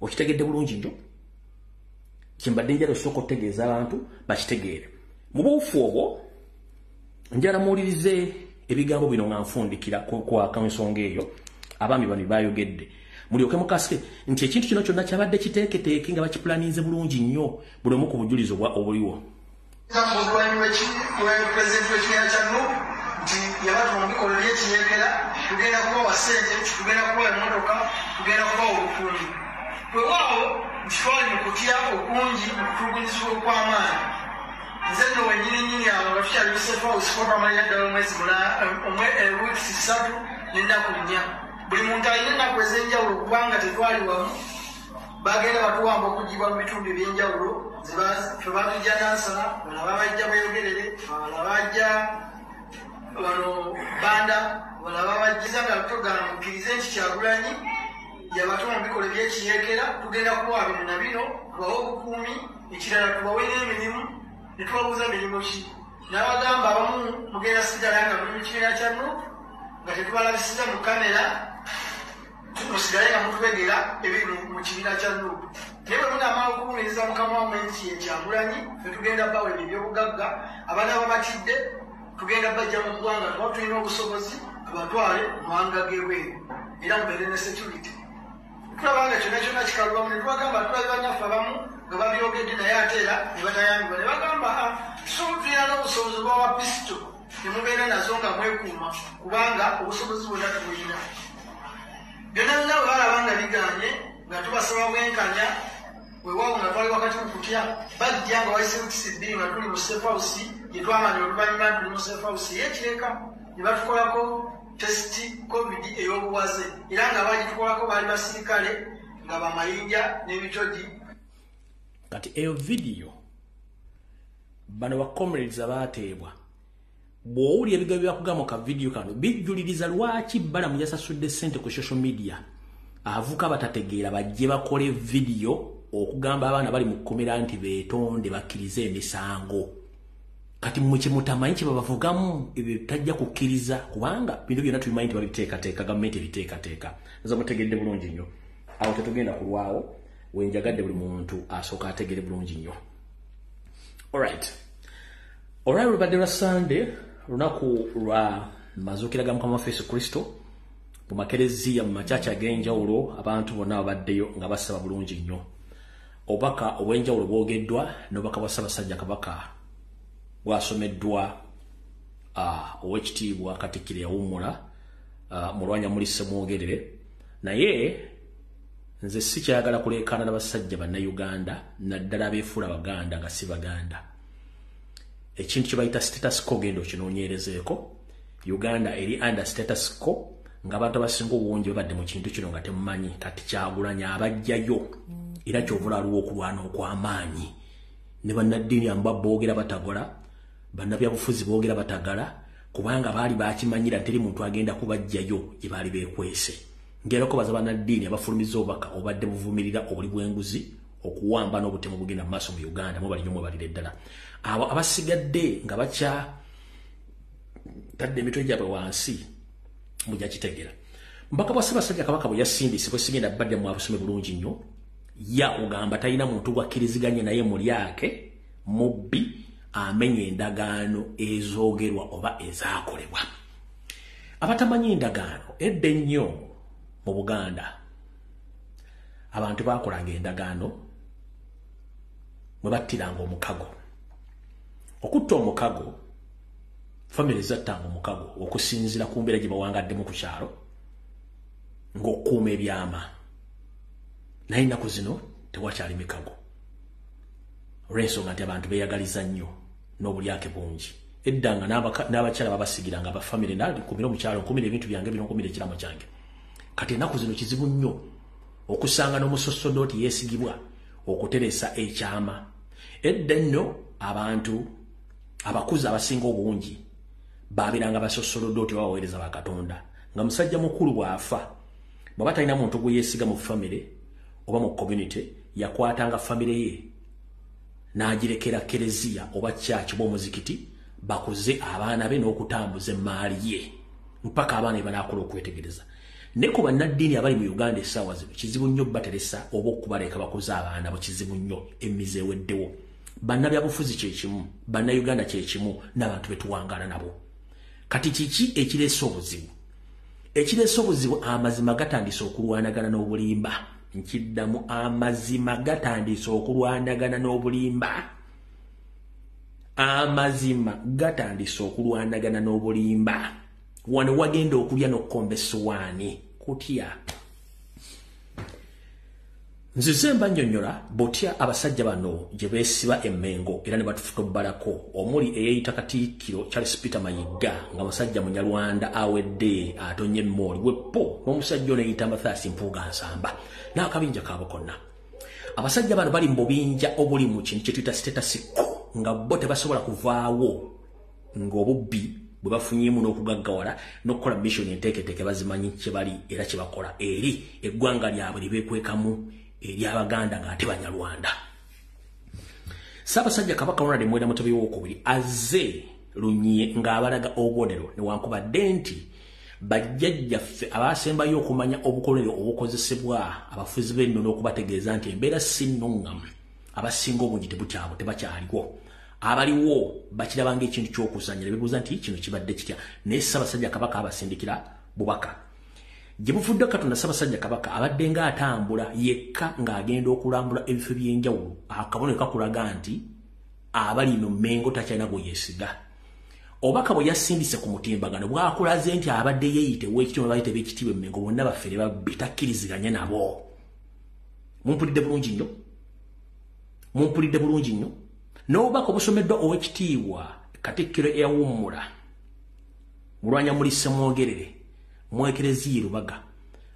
A: Okitegedde bulungi nnyo? Kyembadde njala osooka otutegeeza abantu bakitegeere mu buufu obwo. Njala muwulirize ebigambo bino nga nfundikira kwaka ensonga eyo abaami bano bayogedde, mulyoke mukasike nti ekintu kino kyonna kyabadde kiteeketeeke nga bakipulaninze bulungi nnyo, buli omu ku bujulizi obwa obuliwo.
B: Pulezidenti w'ekibiina kya NUP nti yabatuma mu bikolwa by'ekiyeekera, tugenda kubawa ssente, tugenda kubawa emmotoka, tugenda kubawa obukuumi. Weewaawo nti twali mu kutya okungi, mu kutulugunyizibwa okw'amaanyi. Nze nno wennyini nnyini awo nga tukyali mu safe house, kuba twamalira ddala omwezi weeks 3 n'ennaku 4. Buli muntu alina ennaku ez'enjawulo kubanga tetwali wamu. Bagenda batuwamba okugibwa mu bitundu ebyenjawulo. Fe batujja Nansana, bano babajja Bweyogerere, abalala bajja wano Banda, balala babajjiza nga tugamba, mukkirize nti Kyagulanyi yabatuma mu bikolwa ebyekiyeekera, tugenda kubawa bino na bino, tubawe obukuumi, ekirala tubawe n'emirimu. Ne tubabuuza, mirimu ki? N'abagamba abamu, mugenda sigala nga muli mu kibiina kya NUP nga tetubalabisiza mu kamera, musigale nga mutubegera ebiri mu kibiina kya NUP, naye bwe munaamala okulumiriza mukama wammwe nti ye Kyagulanyi, fe tugenda bawa ebyo ebyobugagga. Abaana babatidde tugenda bajja mu ggwanga, tuba tulina obusobozi tubatwale mu mawanga g'ebweru era mubeere ne security. Tulaba nga kyonna kyonna kikalubamu, ne tubagamba, tulabe bannaffe abamu nga babyogedde naye ate era ne batayambibwa, ne bagamba, so tulina n'obusobozi bwawa pisito ne mubeera nazo nga mwekuuma, kubanga obusobozi bwonna tubulina. Byonna byonna bwe balaba nga biganye, nga tubasaba bwenkanya, weewaawo nga twali wakati mu kutya, bajja nga wayise weeks 2 nga tuli mu safe house gye twamanya oluvannyuma nti tuli mu safe house ey'ekireka, ne batukolako test COVID ey'obuwaze, era nga bagitukolako baali basirikale nga bamayinja n'ebitogi.
A: Kati eyo vidiyo, bano ba comrades abateebwa Bw'owulira ebigambo byakugamba ka vidiyo kano bijjuliriza lwaki Balamu yasasudde ssente ku social media. Avuka batategeera bajje bakole vidiyo okugamba abaana bali mu kkomera nti beetonde bakkirize emisango. Kati mmwe kye mutamanyi kye babavugamu ebyo tajja kukkiriza, kubanga bino byonna tubimanyi nti babiteekateeka, gavumenti ebiteekateeka. Nza mutegedde bulungi nnyo. Awo tetugenda kulwawo, wenjagadde buli muntu asooka ategere bulungi nnyo. Alright. Olwaleero lubadde lwa Sunday, lunaku lwa mazuukira ga Mukama waffe Yesu Kristo. Mu makereziya, mu makyaki ag'enjawulo, abantu bonna babaddeyo nga basaba bulungi nnyo. Obubaka obw'enjawulo bwogeddwa n'obubaka bwa Ssaabasajja Kabaka bwasomeddwa Oweekitiibwa Katikkiro eyawummula Mulwanya Ssemwogerere. Naye nze sikyayagala kuleekaana n'abasajja Bannayuganda, naddala abeefuula Baganda nga si Baganda. Ekintu kye bayita status quo genda okinoonyerezeeko. Uganda eri under status quo, ng'abantu abasinga obungi babadde mu kintu kino nga temumanyi. Kati Kyagulanyi abajjayo, era kyovula aliwo okulwana okw'amaanyi ne bannaddiini amba boogera batagola, bannabyabufuzi boogera batagala, kubanga baali bakimanyira teri muntu agenda kubajjayo gye baali beekwese. Ngerako baza bannaddiini abafulumiza obubaka obadde buvumirira obuli bw'enguzi, okuwamba n'obutemu bugenda mu maaso mu Uganda. Mwe bali mwebalire ddala. Abo abasigadde nga bakya tadde emitwe gyabwe wansi mujja kitegeera. Mbaka bwa Ssaabasajja Kabaka bwe yasindise, bwe sigenda badde mu abusome bulungi nnyo, ya ogamba talina muntu gwakkiriziganya naye mulyake mubbi amenya endagaano ezoogerwa oba ezaakolebwa. Abatamanyi endagaano, edda ennyo mu Buganda abantu baakolanga endagaano mwe battiranga omukago. Okutta omukago, famire zattanga omukago okusinziira ku mbeera gye bawangaddemu ku kyalo ng'okukuuma ebyama. Naye ennaku zino tewakyali mikago, olw'ensonga nti abantu beeyagaliza nnyo n'obulyake bungi. Edda nga n'abakyala babasigiranga abafamire, nkumira omukyalo, nkumira ebintu byange bino, nkumira ekiramo kyange. Kati ennaku zino kizibu nnyo okusanga n'omusosodooti yeesigibwa okuteresa ekyama. Edda nnyo abantu abakuzi abasinga obungi babeeranga basosodooti oba baweereza ba Katonda, nga musajja mukulu bw'afa bw'aba talina muntu gwe yeesiga mu famire oba mu community, yakwatanga famire ye n'agirekera kereziya oba church oba omuzikiti bakuze abaana be n'okutambuza emmaali ye mpaka abaana be banaakola okwetegereza. Ne ku bannaddiini abali mu Uganda essaawa zino kizibu nnyo bateresa oba okubaleka bakuze abaana bo, kizibu nnyo, emize eweddewo. Bannabyabufuzi kye kimu, Bannayuganda kye kimu, n'abantu betuwangaala nabo. Kati kiki ekireese obuzibu? Ekireese obuzibu, amazima gatandise okulwanagana n'obulimba. Nkiddamu, amazima gatandise okulwanagana n'obulimba. Amazima gatandise okulwanagana n'obulimba. Wano wagenda okulya n'okukomba essowaani kutya. Nzize mba nnyonnyola botya abasajja bano gye beesiba emmengo era ne batufutobbalako, omuli eyeeyita Katikkiro Charles Peter Mayiga nga musajja Munyarwanda awedde atonye emmooli weppo, n'omusajja ono eyeeyita Mathias Mpuuga Nsamba n'akabinja kaabwe konna. Abasajja bano bali mu bubinja obuli mu kintu kye tuyita status quo, nga bo tebasobola kuvaawo ng'obubbi bwe bafunyeemu n'okugaggawala n'okukola mission enteeketeeke bazimanyi kye bali era kye bakola eri eggwanga lyabwe lye beekwekamu ery'Abaganda ng'ate Banyarwanda. Ssaabasajja Kabaka Ronald Muwenda Mutebi Owookubiri azze lunye ng'abalaga obubonero, newankubadde nti bajjajjaffe abaasembayo okumanya obukolero obukozesebwa abafuzi b'ennono okubategeeza nti embeera si nnuŋŋamu, abasinga obungi tebukyabo tebakyaliwo. Abaliwo bakiraba ng'ekintu ky'okuzannya ne beebuuza nti kino kibadde kitya. Naye Ssaabasajja Kabaka abasindikira bubaka. Gye buvudde Katonda, Ssaabasajja Kabaka abadde ng'atambula yekka ng'agenda okulambula ebifo by'enjawulo. Akabonero kakulaga nti abali mu Mmengo takyalina gwe yeesiga. Obubaka bwe yasindise ku mutimbagano bwakulaze nti abadde yeeyita ow'ekitiibwa bayita eb'ekitiibwa Emmengo bonna baffere babbi, takkiriziganya nabo. Mumpulidde bulungi nnyo? Mumpulidde bulungi nnyo? N'obubaka obusomeddwa Oweekitiibwa Katikkiro eyawummula Mulwanya Ssemwogerere mu Ekereziya Lubaga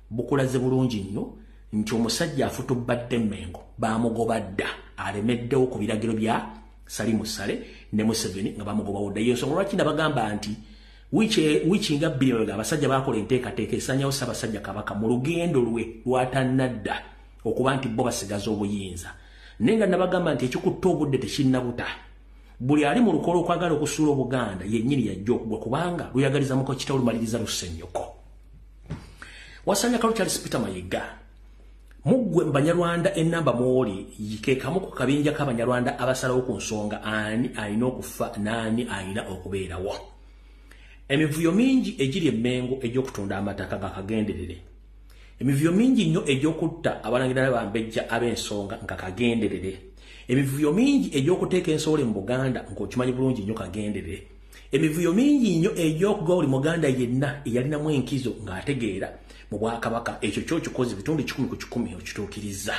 A: bukulaze bulungi nnyo nti omusajja afutubbadde Mmengo baamugoba dda, alemeddewo ku biragiro bya Salimu Sale ne Museveni nga bamugobawo dda. Yensonga lwaki nabagamba nti wiiki nga 2 mabega abasajja bakola enteekateeka esanyawo Ssaabasajja Kabaka mu lugendo lwe lwatannadda okuba nti bo basigaza obuyinza. Naye nga nabagamba nti ekikutta obudde tekinnabuta. Buli ali mu lukolo okwagala okusuula Obuganda yennyini yajja okugwa, kubanga luyagaliza muko kitaawo lumaliriza lusennyoko. Wasanya Kalu Charles Peter Mayiga, muggwe Banyarwanda ennamba mwoli ke kamu ku kabinja k'Abanyarwanda abasalawo ku nsonga ani alina okufa n'ani alina okubeerawo. Emivuyo mingi egiri emmengo egy'okutunda amataka gakagenderere. Emivuyo mingi nnyo egy'okutta abalangira bambejja ab'ensonga nga kagenderere. Emivuyo mingi egy'okuteeka ensowole mu Buganda ng'okimanyi bulungi nnyo kagenderere. Emivuyo mingi nnyo egy'okugawa buli Muganda yenna eyalinamu enkizo ng'ategeera mu bwakabaka, ekyo kyo kikoze bitundu 100 ku 100 okituukiriza.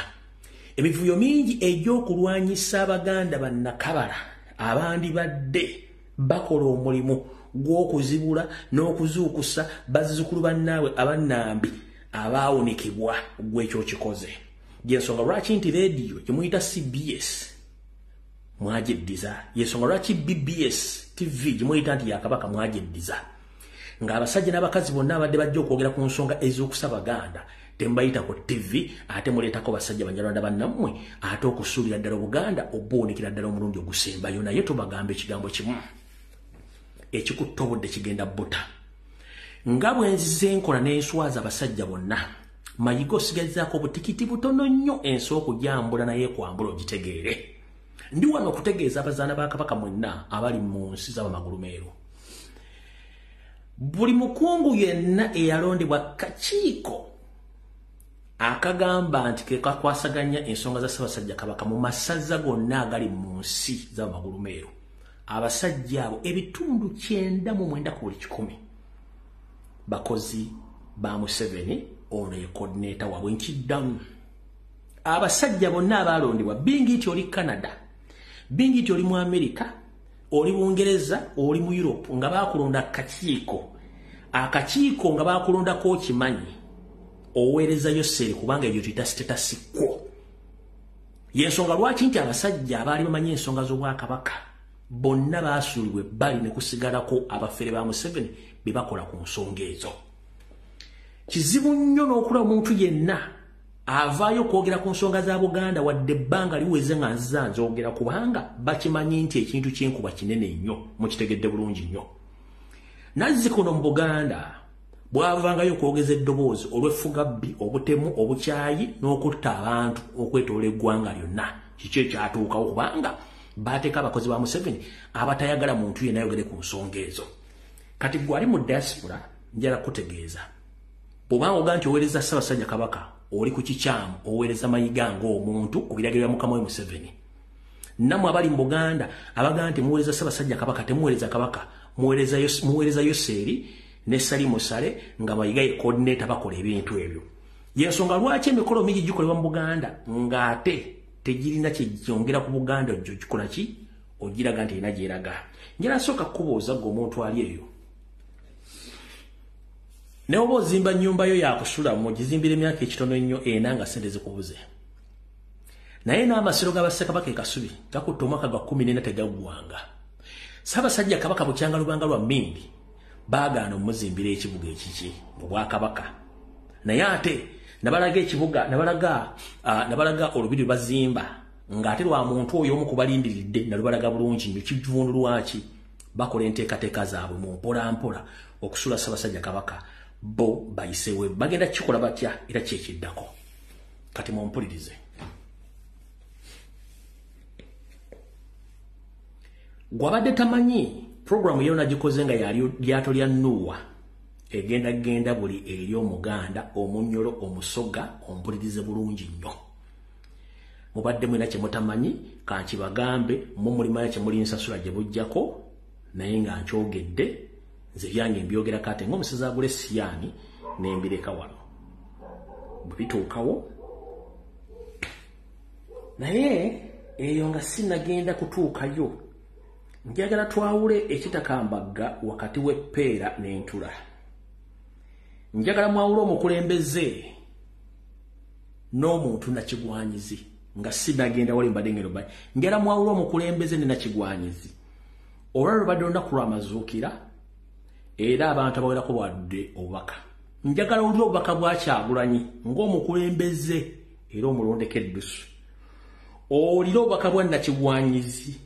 A: Emivuyo mingi egy'okulwanyisa Abaganda bannakabala abandibadde bakola omulimu gw'okuzibula n'okuzuukusa bazzukulu bannaabwe abannambi abaawunikibwa, gw'ekyo kikoze. Yensonga lwaki nti rediyo gye muyita CBS mwagiddiza, yensonga lwaki BBS TV gye muyita nti ya Kabaka mwagiddiza, ng'abasajja n'abakazi bonna abadde bajja okwogera ku nsonga ez'okusa Baganda tembayita ku TV, ate muleetako basajja Banyarwanda bannammwe ate okusuulira ddala Obuganda obuwunikira ddala omulundi ogusembayo. Naye tubagamba ekigambo kimu, ekikutta obudde kigenda buta. Nga bwe nzize nkola n'enswaza abasajja bonna, Mayiga osigazzaako obutikiti butono nnyo ensi okujambula naye kwambula ogitegeere. Ndi wano okutegeeza abazaana ba Kabaka mwenna abali mu nsi z'abamagulumeeru. Buli mukungu yenna eyalondebwa kakiiko akagamba nti ke kakwasaganya ensonga za Ssaabasajja Kabaka mu masaza gonna agali mu nsi z'abamagulumeeru, abasajja abo ebitundu 99 ku buli 100 bakozi ba Museveni, ono ye coordinator waabwe. Nkiddamu, abasajja bonna abalondebwa, bingi nti oli Canada, bingi nti oli mu America, oli Bungereza, oli mu Europe, nga bakulonda kakiiko, akakiiko nga bakulondako okimanyi oweereza Yoseri, kubanga ebyo tuyita status quo. Yensonga lwaki nti abasajja abaali bamanyi ensonga z'obwakabaka bonna baasuulibwa ebbali ne kusigalako abafere ba Museveni be bakola ku nsonga ezo. Kizibu nnyo n'okulaba omuntu yenna avaayo okwogera ku nsonga za Buganda wadde ebbanga liweze nga nziza nzogera, kubanga bakimanyi nti ekintu kyenkuba kinene nnyo, mukitegedde bulungi nnyo. Nazzikuno mu Buganda bwavangayo okwogeza eddoboozi olw'effugabbi, obutemu, obukyayi n'okutta abantu okwetoola eggwanga lyonna. Kiki ekyatuukawo? Kubanga bateeka abakozi ba Museveni abatayagala muntu yenna ayogere ku nsonga ezo. Kati gwe ali mu diaspora, njala kutegeeza, bw'obanga ogaa nti oweereza Ssaabasajja Kabaka oli ku kikyamu, oweereza Mayiga ng'omuntu ku biragiro bya mukama we Museveni. Nammwe abali mu Buganda abagaa nti muweereza Ssaabasajja Kabaka, temuweereza Kabaka, muweereza Yoseri ne Salimu Sale nga Mayiga ye coordinator, bakola ebintu ebyo. Yensonga lwaki emikolo mingi gikolebwa mu Buganda ng'ate tegirina kyejongera ku Buganda, ojjo gikola ki ogiraga nti erina gyeraga. Njala sooka kubuuza gwe omuntu ali eyo, ne oba ozimba nnyumba yo yakusulamu ogizimbira emyaka ekitono ennyo ena nga ssente zikubuze, naye n'amasiro g'Abassekabaka e Kasubi gakutta omwaka gwa 14 tegaggwanga. Ssaabasajja Kabaka bukyanga lubanga lwa mmindi baagaana omuzimbira ekibuga ekiki mu bwakabaka, naye ate nabalaga ekibuga, nabalaga olubiri bazimba ng'ate lwa muntu oyo omu kubalindiridde, nalubalaga bulungi nnyo. Kivundu lwaki bakola enteekateeka zaabwe mu mpola mpola okusula Ssaabasajja Kabaka bo bayisewe bagenda kikola batya, era kyekiddako. Kati mumpulirize, gwabadde tamanyi programu yona gikoze nga yali lyato lya Nuwa egenda genda buli eri Omuganda, Omunyolo, Omusoga, ompulirize bulungi nnyo. Mubadde mwena kye mutamanyi kankibagambe, mumulimanya kye muli nsasula gye bujjako, naye nga nkyogedde nze byange mbyogera kate ng'omusezi agula esiyaani n'embireka wano bwe bituukawo. Naye eyo nga sinnagenda kutuukayo, njagala twawule ekitakambagga wakati w'eppeera n'entula. Njagala mwawule omukulembeze n'omuntu nakigwanyizi. Nga sinagenda wali mbadde ngendo bali. Ngera mwawula omukulembeze ne Nakigwanyizi. Olwa lubadde olunaku lw'amazuukira era abantu abawerako bawadde obubaka. Njagala owulire obubaka bwa Kyagulanyi ng'omukulembeze era omulondeko eddusu. Owulire obubaka bwa Nakigwanyizi,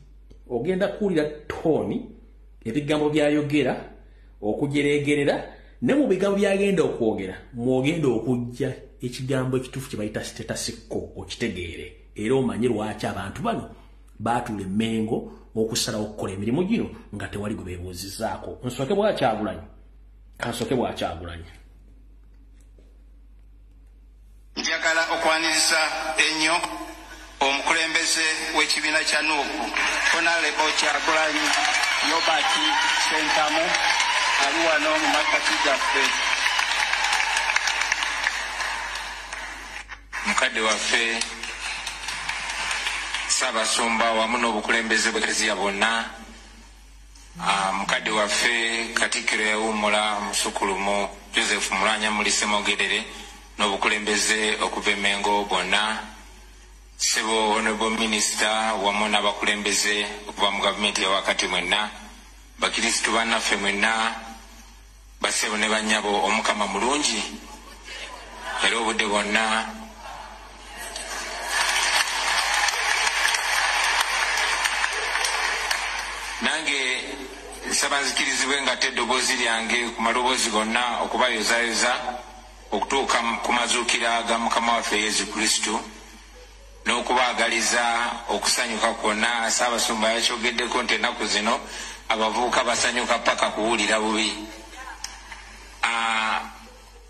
A: ogenda kuwulira toni ebigambo by'ayogera okujereegerera ne mu bigambo by'agenda okwogera mwogenda okujja ekigambo ekituufu kye bayita status quo okitegeere era omanye lwaki abantu bano baatuula emmengo okusalawo okukola emirimu gino nga tewali gwe beebuuzizzaako. Nsooke bwa Kyagulanyi, kansooke bwa Kyagulanyi.
C: Njagala okwaniriza ennyo omukulembeze w'ekibiina kya NUP Honorable Kyagulanyi Robert Ssentamu ali wano mu makkati gaffe.
D: Mukadde waffe Ssaabasumba wamu n'obukulembeze bw'Eklezia bwonna, mukadde waffe Katikkiro yawummula Musukulumu Joseph Mulwanyamuli Ssemogerere n'obukulembeze okuva e Mmengo bwonna, Ssebo Honorable Minister wamu n'abakulembeze okuva mu gavumenti ya wakati mwenna, bakristu bannaffe mwenna, bassebo ne bannyabo, Omukama mulungi era obudde bwonna. Nange nsaba nzikirizibwe nga ate eddoboozi lyange ku maloboozi gonna okubayozayoza okutuuka ku mazuukira ga Mukama waffe Yesu Kristo n'okubaagaliza okusanyuka kwonna. Ssaabasumba yakyogeddeko nti ennaku zino abavubuka basanyuka paka kuwulira bubi.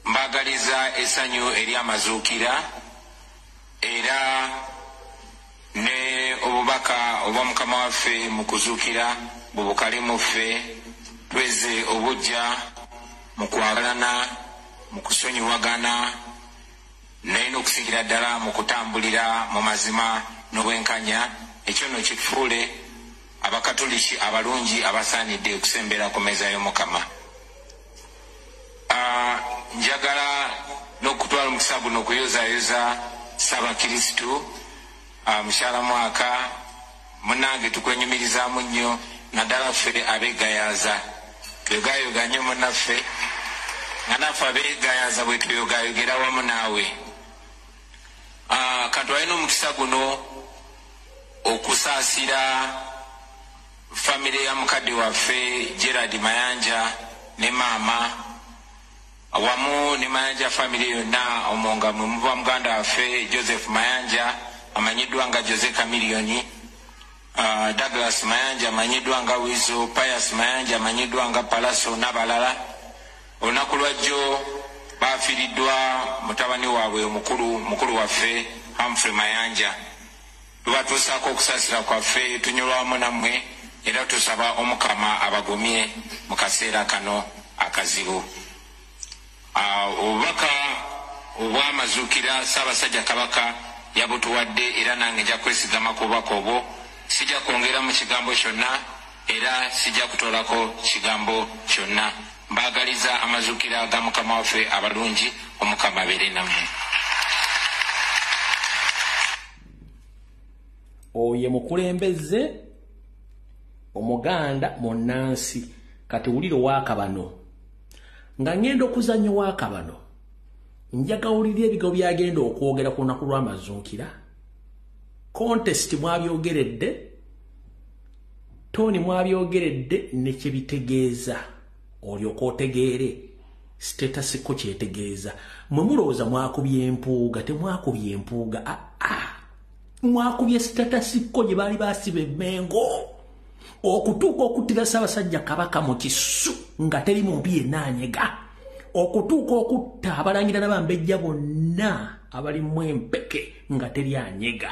D: Mbaagaliza essanyu ery'amazuukira era ne obubaka obwa Mukama waffe mu kuzuukira bubukale mu ffe, tweze obujja mu kwagalana, mu kusonyiwagana, naye n'okusingira ddala mu kutambulira mu mazima n'obwenkanya. Ekyo nno kifuule abakatoliki abalungi abasaanidde okusembera ku mmeeza y'Omukama. Njagala n'okutwala omukisa guno okuyozayoza Ssaabakristu mukyala mwaka munnange, tukwenyumirizaamu nnyo naddala ffe abeegayaaza. Twegayoga nnyo munnaffe, nga naffe abeegayaaza bwe tweyogayogera wamu naawe. Kantwale n'omukisa guno okusaasira famire ya mukadde waffe Gerard Mayanja ne maama wamu ne Mayanja famire yonna, omwo nga mwe muva muganda waffe Joseph Mayanja amanyiddwa nga Jose Chameleone, Douglas Mayanja amanyiddwa nga Wizo, Pius Mayanja amanyiddwa nga Palaso n'abalala. Olunaku lwajjo bafiiriddwa mutabani waabwe omukulu, mukulu waffe Humphrey Mayanja. Tubatuusaako okusaasira kwaffe, tunyolwa wamu nammwe era tusaba Omukama abagumye mu kaseera kano akazibu. Obubaka obw'amazuukira Ssaabasajja Kabaka yabutuwadde era nange nja kwesigama ku bubaka obwo. Sijja kwongeramu kigambo kyonna era sijja kutoolako kigambo kyonna. Mbaagaliza amazuukira ga Mukama waffe abalungi, Omukama abeere nammwe.
A: Oyo mukulembeze Omuganda munnansi. Kati wulira owakabano nga ngenda okuzannya owakabano, njaga wulira ebigambo byagenda okwogera ku lunaku lw'amazuukira. Contest mwabyogeredde, toni mwabyogeredde ne kye bitegeeza, olyoka otegeere status quo kyetegeeza. Mwe mulowooza mwakubye empuuga, temwakubye empuuga, mwakubye status quo gye baali basiba emmengo okutuuka okuttira Ssaabasajja Kabaka mu kisu nga teri muntu yenna anyega, okutuuka okutta abalangira n'abambejja bonna abalimu empeke nga teri anyega,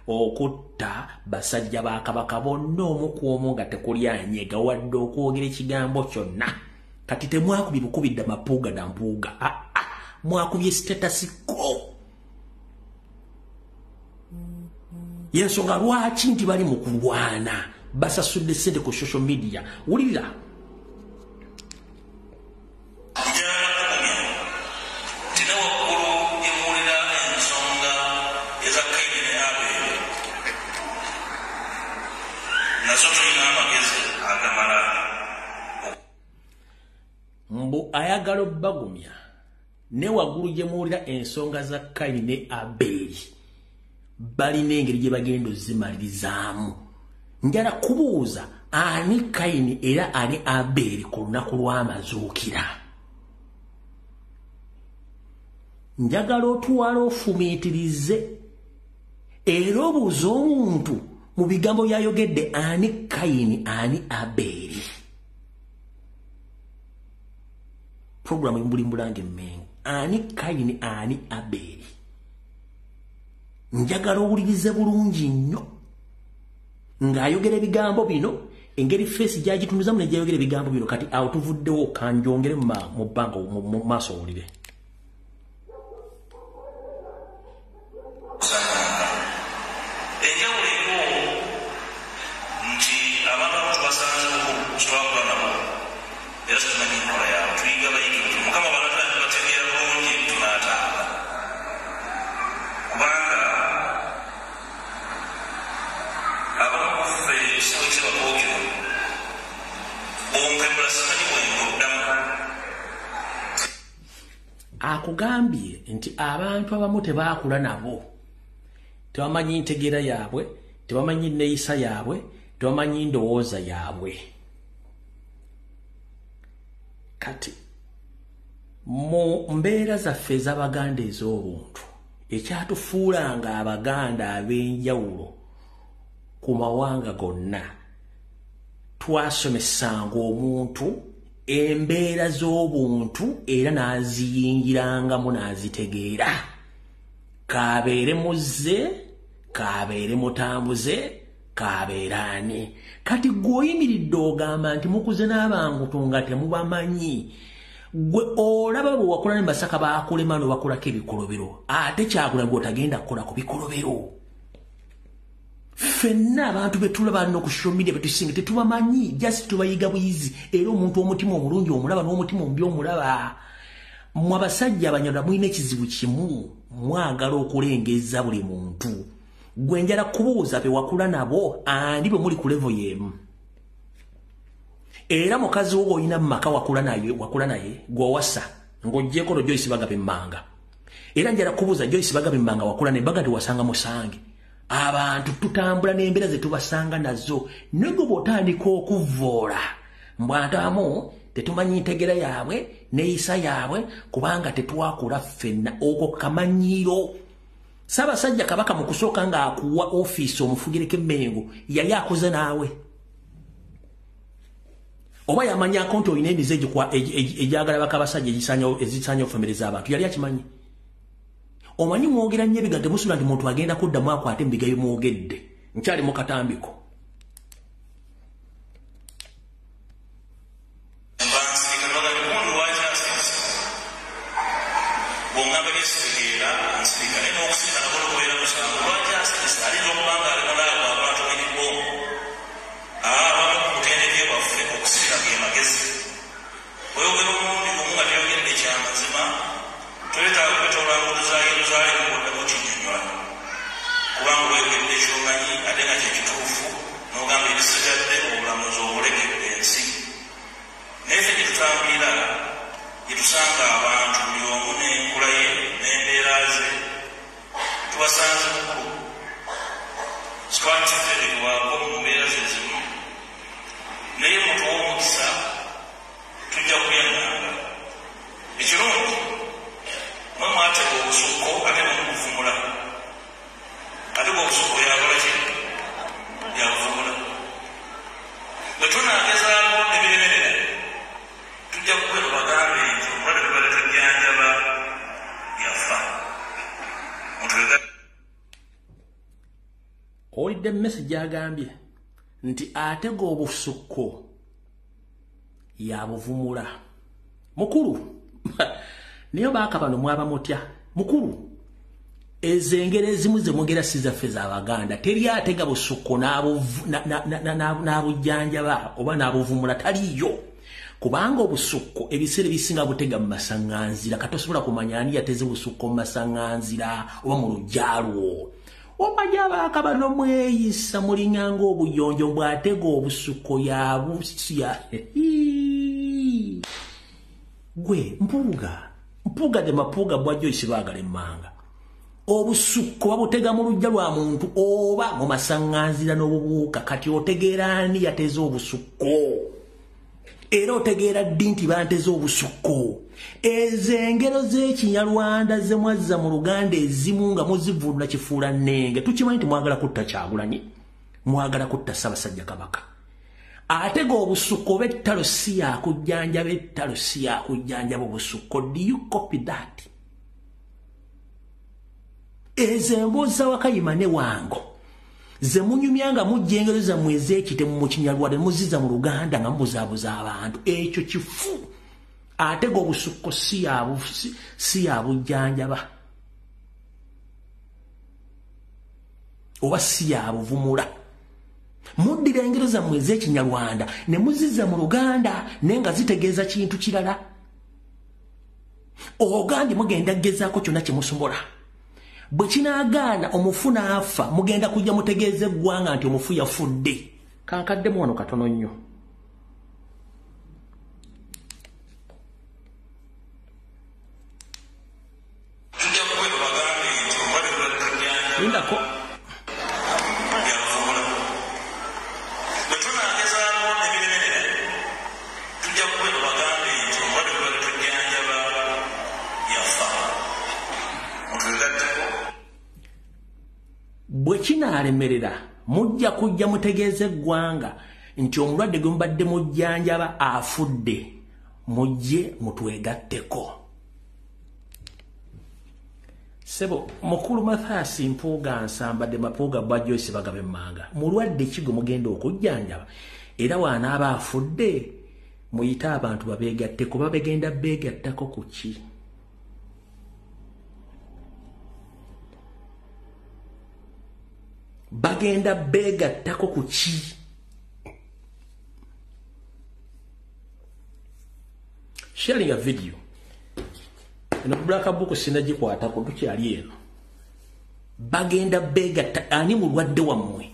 A: okutta basajja ba Kabaka bonna omu ku omu nga tekuli anyega wadde okwogera ekigambo kyonna. Kati temwakubye bukubidde mapuuga na mpuuga, mwakubye status quo. Yensonga lwaki nti bali mu kulwana, basasudde ssente ku social media. Wulira.
E: Tina waggulu emuwulira ensonga eza Kaini ne Abel.
A: Ayagala obbagumya ne waggulu gye muwulira ensonga za Kayini ne Abeeri, balina engeri gye bagenda ozimalirizamu. Njala kubuuza ani Kayini era ani Abeeri ku lunaku lw'amazuukira. Njagala otwala ofumiitirize era obuuze omuntu mu bigambo byayogedde ani Kayini ani Abeeri. Programu embulimbulange emmengo, ani Kayini ani Abeeri. Njagala owulirize bulungi nnyo ng'ayogera ebigambo bino, engeri feesi gy'agitunuzamu ne gy'ayogera ebigambo bino. Kati awo tuvuddewo, kanjongere mu bbanga mu maaso owulire.
E: Enjawulo eriwo nti abantu abo tubasanze twakula nabo era tumanyi enkola yaabwe, tuyiga bayige Mukama banabategeera bulungi tunaatanga, kubanga abamu kuffe siwekise bakookero bonkemula simanyi bwenga oddamu.
A: Akugambye nti abantu abamu tebaakula nabo, tebamanyi ntegeera yaabwe, tebamanyi nneeyisa yaabwe, tebamanyi ndowooza yaabwe. Kati mu mbeera zaffe ez'Abaganda ez'obuntu, ekyatufuulanga Abaganda ab'enjawulo ku mawanga gonna, twasomesanga omuntu embeera z'obuntu era n'aziyingirangamu n'azitegeera. K'abeere muzze, k'abeere mutambuze, k'abeere ani. Kati ggwe oyimiridde ogamba nti mukuze n'abantu nga temubamanyi. Gwe olaba bwe wakula ne Masaka baakulema n'obakolako ebikolobero, ate Kyagulanyi gw'otagenda kukola ku bikolobero. Ffenna abantu be tulaba no ku social media betusinga tetubamanyi, just tubayiga buyizi. Era omuntu omutima omulungi omulaba n'omutima omubi omulaba. Mmwe abasajja Abanyarwanda mulina ekizibu kimu, mwagala okulengezza buli muntu. Gwe njala kubuuza be wakula nabo ani bwe muli ku level y'emu. Era mukazi wo olina mu maka wakula naye gw'owasa ng'oggyeko no Joyce Bagabe Mmanga. Era njala kubuuza Joyce Bagabe Mmanga wakula naye baga tewasanga musange. Abantu tutambula n'embeera ze tubasanga nazo, naye gwe bw'otandika okuvvoola mbw'atamu tetumanyi ntegeera yaabwe neeyisa yaabwe kubanga tetwakula ffenna. Okwo kamanyiiro. Ssaabasajja Kabaka mu kusooka ng'akuwa ofiisi omufugireko emmengo yali akoze naawe, oba yamanyako nti olina emize egyagala bakabasajja ezisaanya okufomereza abantu, yali akimanyi. Omanyi mwogera nnyo ebigambo, temusuubira nti muntu agenda kuddamu akwate mu bigambo mwogedde. Nkyali mu katambiko.
E: Bw'ongamba byesitegeera nsirika, naye n'okusirika nako lukubeera musango. Lwaki asirise? Ayinza okuba nga ali mulaavu abantu b'ebibongo abamu ku butendeke bwaffe okusirika ge magezi. Oyogera omulundi gumu nga toyogedde kyamazima, toyetaaga kwetoola nguudo za Yerusaalemu kwoddamu okinnyonnyola, kubanga oyogedde ky'omanyi ate nga kye kituufu, n'ogamba ebisigadde obulamuzi obulekedde ensi. Naye ffe gye tutambulira gye tusanga abantu buli omu n'enkula ye n'embeera ze, tubasanze mukulu sitwatiterekebwako mu mbeera ze zimu, naye mutuwa omukisa tujja kubyannanga. Ekirungi mwe mwatega obusukko ate mukuvumula, ate gwe obusukko yakola ki? Yabuvumula. Bwe tunaagezaako ebiremerera tujja kubeera bagambe nti omulwadde tubadde tujjanjaba yafa.
A: Owulidde message agambye nti atega obusukko yabuvumula. Mukulu naye baaka bano mwaba mutya? Mukulu, ezo engero ezimu ze mwogera si zaffe z'Abaganda. Teri atega busukko n'abujjanjaba oba n'abuvumula, taliiyo. Kubanga obusukko ebiseera ebisinga butega mu masaŋŋanzira. Kati tosobola kumanya ani yateze busukko mu masaŋŋanzira oba mu luggya lwo. Omanyi abaaka bano mweyisa mulinganga obuyonjo, bw'atega obusukko yabusya. Gwe Mpuuga, Mpuuga de Mapuuga bwa Joyce Bagala emmanga. Obusukko babutega mu luggya lwa muntu oba mu masaŋŋanzira n'obubuuka. Kati otegeera ani yateze obusukko? Era otegeera ddi nti banteze obusukko? Ezo engero z'Ekinyarwanda ze mwazza mu Luganda ezimu nga muzivvunula kifuula nnenge. Tukimanyi nti mwagala kutta Kyagulanyi, mwagala kutta Ssaabasajja Kabaka. Ate ga obusukko oba ettalo si yakujjanjaba, ettalo si yakujjanjaba obusukko. Do you copy that? Ezo emboozi za Wakayima ne Wango ze munyumya nga mujja engero zammwe ez'ekitemu mu Kinyarwanda ne muzizza mu Luganda nga mubuzaabuza abantu. Ekyo kifu. Ate ga obusukko si yabujjanjaba oba si yabuvumula. Muddira engero zammwe ez'Ekinyarwanda ne muzizza mu Luganda naye nga zitegeeza kintu kirala. Ogambye mugenda kugezaako kyonna kye musobola. Bwe kinaagaana omufu n'afa, mugenda kujja mutegeeze eggwanga nti omufu yafudde. Kankaddemu wano katono nnyo. Lindako. Bwe kinaalemerera mujja kujja mutegeeze eggwanga nti omulwadde gwe mubadde mujjanjaba afudde, mujje mutwegatteko. Ssebo mukulu Mathias Mpuuga Nsamba de Mapuuga bwa Joyce Bagaba emmanga, mulwadde ki gwe mugenda okujjanjaba? Era w'anaaba afudde muyite abantu babeegatteko. Babegenda beegattako ku ki? Bagenda beegattako ku ki? Sharing a video. Eno black book sinagikwatako, tukyali eno. Bagenda beegatta ani mulwadde wammwe?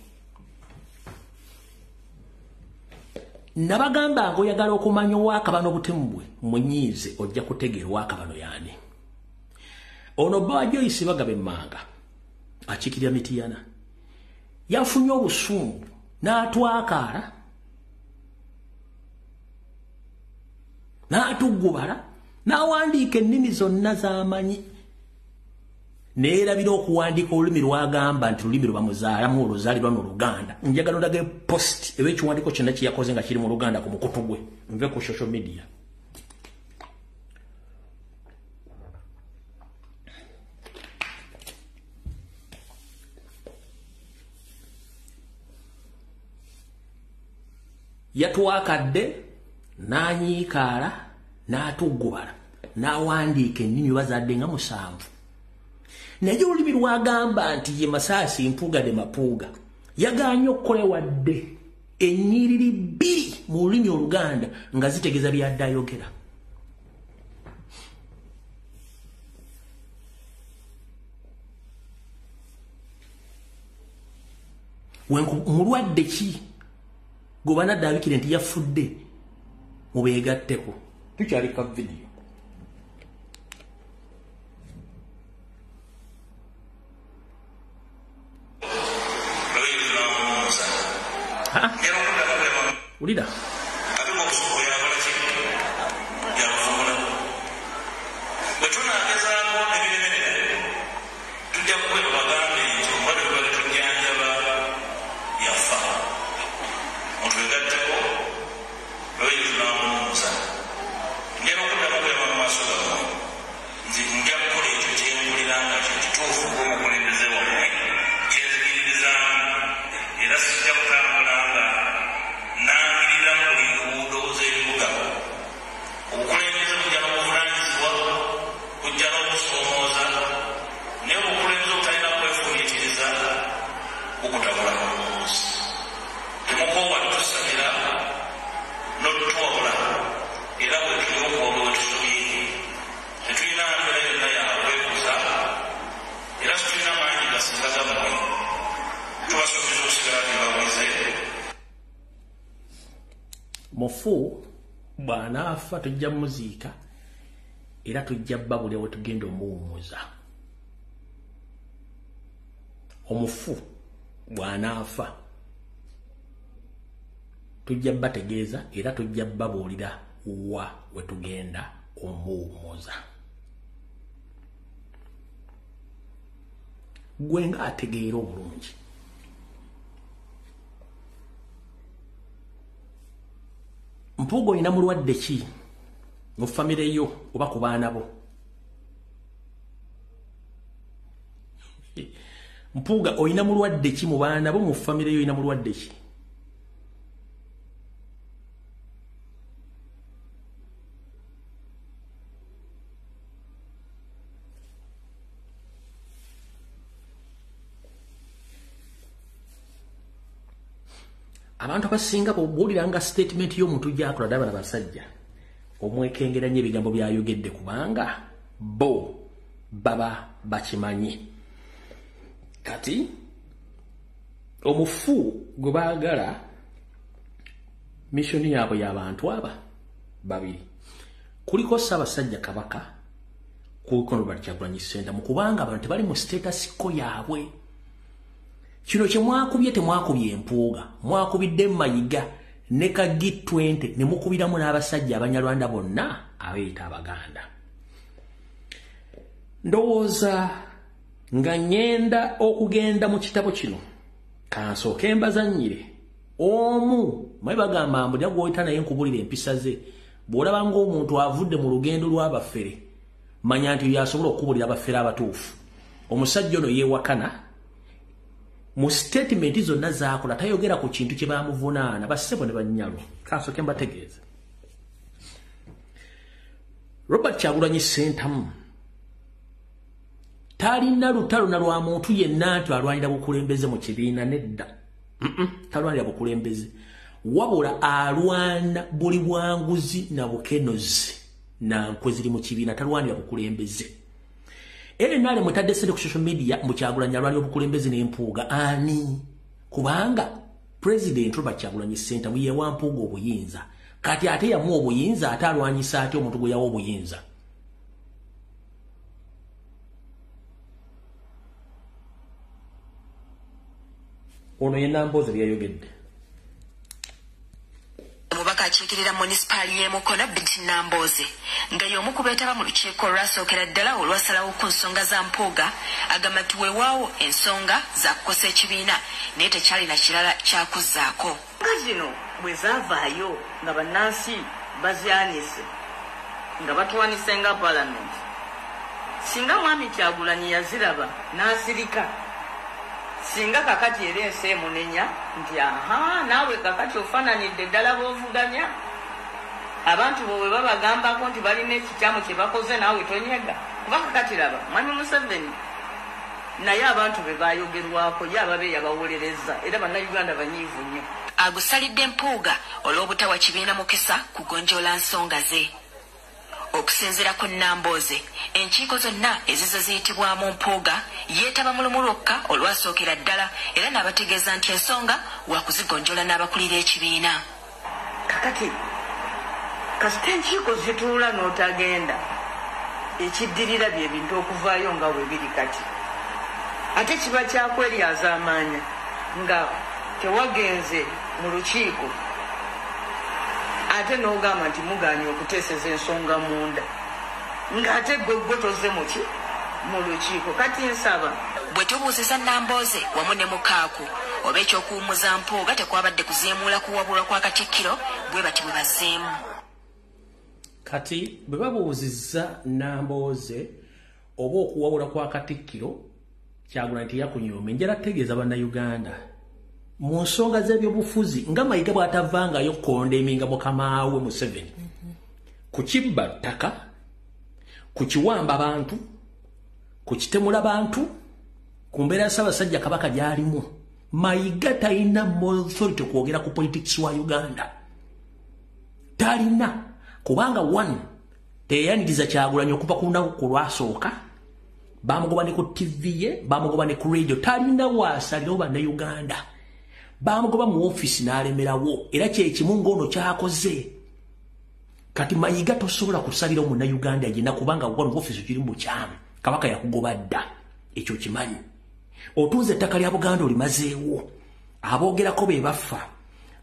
A: Nabagamba ng'oyagala okumanya owakabano obutemu bwe munyiize, ojja kutegeera owakabano y'ani. Ono bba Joyce Bagaba emmanga akiikirira Mityana yafunye obusungu n'atwakaala n'atuggubala n'awandiika ennimi zonna z'amanyi, neerabira okuwandiika olulimi lw'agamba nti lulimi lwe bamuzaalamu oluzaalirwa mu Luganda. Njagala ondage post eba ekiwandiiko kyonna kye yakoze nga kiri mu Luganda ku mukutu gwe, nve ku social media. Yatwakadde n'anyiikaala n'atuggubala n'awandiika ennimi bazadde nga 7. Naye olulimi lw'agamba nti ye Mathias Mpuuga de Mapuuga yagaanye okukola wadde ennyiriri 2 mu lulimi Oluganda nga zitegeeza byadde ayogera. Mulwadde ki gwe banadde abikire nti yafudde mubeegatteko? Tukyalika vidiyo. Wulira. Mufu bw'anaafa tujja muziika, Era tujja babulya we tugenda omuwummuza. Omufu bw'anaafa tujja bategeeza era tujja babuulira wa we tugenda omuwummuza. Gwe nga ategeera obulungi. Mpuuga olina mulwadde ki mu famire yo oba ku baana bo? Mpuuga olina mulwadde ki mu baana bo, mu famire yo olina mulwadde ki? Abantu abasinga bw'owuliranga statement y'omuntu gy'akola ddala bano basajja omwekengera nnyo ebigambo by'ayogedde kubanga bo baba bakimanyi. Kati omufu gwe baagala missioni yaabwe y'abantu aba babiri, kuliko Ssaabasajja Kabaka, kuliko Robert Kyagulanyi Ssentamu, kubanga abantu tebali mu status quo yaabwe. Kino kye mwakubye temwakubye Mpuuga, mwakubidde Mayiga ne ka G20 ne mukubiramu n'abasajja Abanyarwanda bonna abeeyita Abaganda. Ndowooza nga ngenda okugenda mu kitabo kino kansooke mbazannyire omu mwe bagamba mbu gw'oyita naye nkubulira empisa ze. Bw'olaba ng'omuntu avudde mu lugendo lw'abafere, manya nti yasobola okubulira abafere abatuufu. Omusajja ono yeewakana mu statement zonna zaakola tayogera ku kintu kye bamuvunaana. Bassebo ne bannyalo, kansooke mbategeeze. Robert Kyagulanyi Ssentamu talina lutalo na lwa muntu yenna nti alwanira bukulembeze mu kibiina, nedda. Talwanira bukulembeze, wabula alwana buli bwanguzi na bukenozi na nkwe ziri mu kibiina. Talwanira bukulembeze. Era nale mutadde ssente ku social media mu Kyagulanyi alwanira obukulembeze n'Empuuga ani? Kubanga President Robert Kyagulanyi Ssentamu ye wa Mpuuga obuyinza. Kati ate yamuwa obuyinza, ate alwanyisa atya omuntu gwe yawa obuyinza? Ono ye Nambooze byayogedde.
F: Omubaka akiikirira munisipaali y'e Mukono Betty Nambooze nga y'omu ku beetaba mu lukiiko olwasookera ddala olwasalawo ku nsonga za Mpuuga agamba nti weewaawo ensonga za kukosa ekibiina naye tekyalina kirala kyakuzzaako.
G: Nga zino bwe zaavaayo nga bannansi bazyanise nga batwanise nga palamenti, singa mwami Kyagulanyi yaziraba n'asirika, singa kakati era ensi emunenya nti aha, naawe kakati ofaananidde ddala b'ovuganya. Abantu bo bwe babagambako nti balina ekikyamu kye bakoze naawe tonyega. Kuba kakati laba mwami Museveni naye abantu be bayogerwako ye ababe yabawolereza, era bannayuganda banyiivu nnyo.
F: Agusalidde Mpuuga olw'obutawa kibiina mukisa kugonjoola nsonga ze. Okusinziira ku Nambooze, enkiiko zonna ezizo ziyitibwamu Mpuuga yeetaba mu lumu lwokka olwasookera ddala era n'abategeeza nti ensonga wakuzigonjoola n'abakulira ekibiina.
G: Kakati kasita enkiiko zituula n'otagenda, ekiddirira bye bintu okuvaayo nga bwe biri kati. Ate kiba kyakweryazaamaanya nga tewagenze mu lukiiko ate n'ogamba nti mugaanye okuteeseza ensonga munda, ng'ate gwe gwe tozze muki mu lukiiko. Kati nsaba
F: bwe tubuuziza Nambooze wamu ne Mukaaku oba ekyokuwummuza Mpuuga tekwabadde kuziimuula kuwabulwa kwa Katikkiro, bwe bati bwe bazzeemu.
A: Kati bwe babuuzizza Nambooze oba okuwabula kwa Katikkiro Kyagulanyi teyakunyooma, njala tegeeza Bannayuganda mu nsonga z'ebyobufuzi nga Mayiga bw'atavangayo kondeminga mukama we Museveni ku kibba ttaka, ku kiwamba bantu, ku kitemula bantu, ku mbeera ya Ssaabasajja Kabaka gy'alimu. Mayiga talina authority kwogera ku politics wa Uganda, talina, kubanga one teyaniriza Kyagulanyi okuva ku lunaku lwasooka, bamugoba ne ku TV ye, bamugoba ne ku radio, talina waasalirawo Bannayuganda, bamugoba mu ofiisi n'alemerawo. Era kye kimu ng'ono kyakoze. Kati Mayiga tosobola kusalira omunnayuganda yenna kubanga wano ofiisi kiri mu bukyamu. Kabaka yakugoba dda, ekyo kimanyi. Otunze ettaka lya Buganda olimazeewo. Aboogerako be bafa.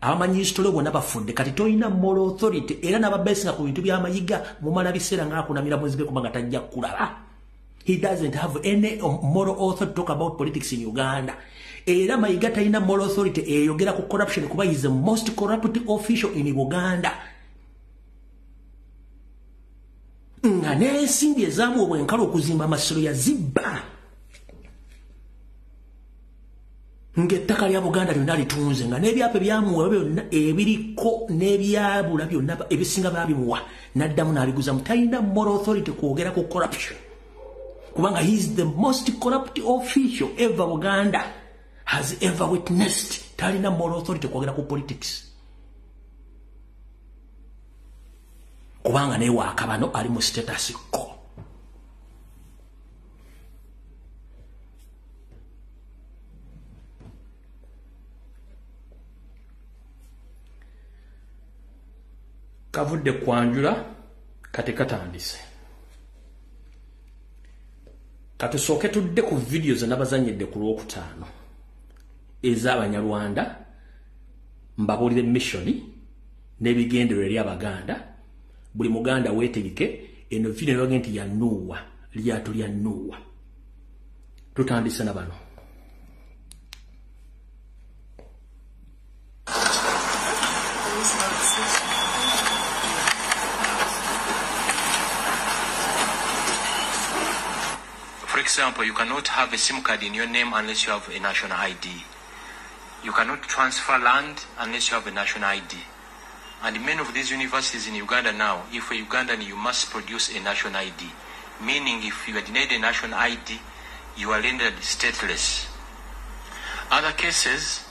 A: Abamanyi history bonna bafudde. Kati tolina moral authority era n'ababeesinga ku bintu bya Mayiga mumala biseera ng'akunamira muzibe kubanga tajja kulaba. He doesn't have any moral authority to talk about politics in Uganda. Era Mayiga talina moral authority eyogera ku corruption kuba he is the most corrupt official in Uganda. Nga n'ensimbi ezaamu obwenkalo okuzimba amasiro yazibba. Ng'ettaka lya Buganda lyonna litunze, nga n'ebyapa ebyamuwa byonna ebiriko n'ebyabula byonna ebisinga baabimuwa n'addamu n'abiguza. Talina moral authority kwogera ku corruption kubanga he is the most corrupt official ever Uganda has ever witnessed. Talina moral authority kwogera ku politics kubanga naye waakabano ali mu status quo. Kavudde kwanjula kati katandise. Katusooke tudde ku vidiyo ze nabazannyidde ku Lwokutaano ez'Abanyarwanda mbabuulire missioni n'ebigendererwa eri Abaganda. Buli Muganda weetegeke. Eno vidiyo nebagenda nti ya Nuuwa, lyato lya Nuuwa. Tutandise na bano.
D: For example, you cannot have a SIM card in your name unless you have a national ID. You cannot transfer land unless you have a national ID. And many of these universities in Uganda now, if you're Ugandan, you must produce a national ID. Meaning if you are denied a national ID, you are rendered stateless. Other cases,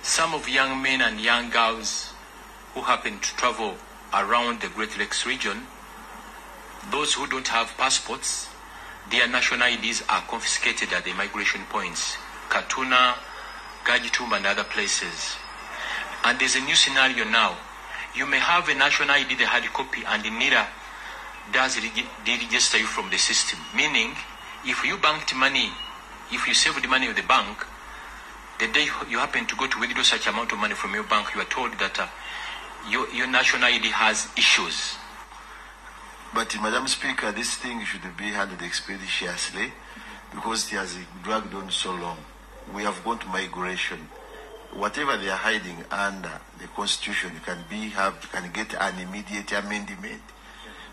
D: some of young men and young girls who happen to travel around the Great Lakes region, those who don't have passports, their national IDs are confiscated at the migration points, Katuna, Gajitumba, and other places. And there's a new scenario now. You may have a national ID, the hard copy, and the NIRA does deregister you from the system. Meaning, if you banked money, if you saved money with the bank, the day you happen to go to withdraw such amount of money from your bank, you are told that your national ID has issues.
H: But, Madam Speaker, this thing should be handled expeditiously because it has dragged on so long. We have gone to migration. Whatever they are hiding under the Constitution can get an immediate amendment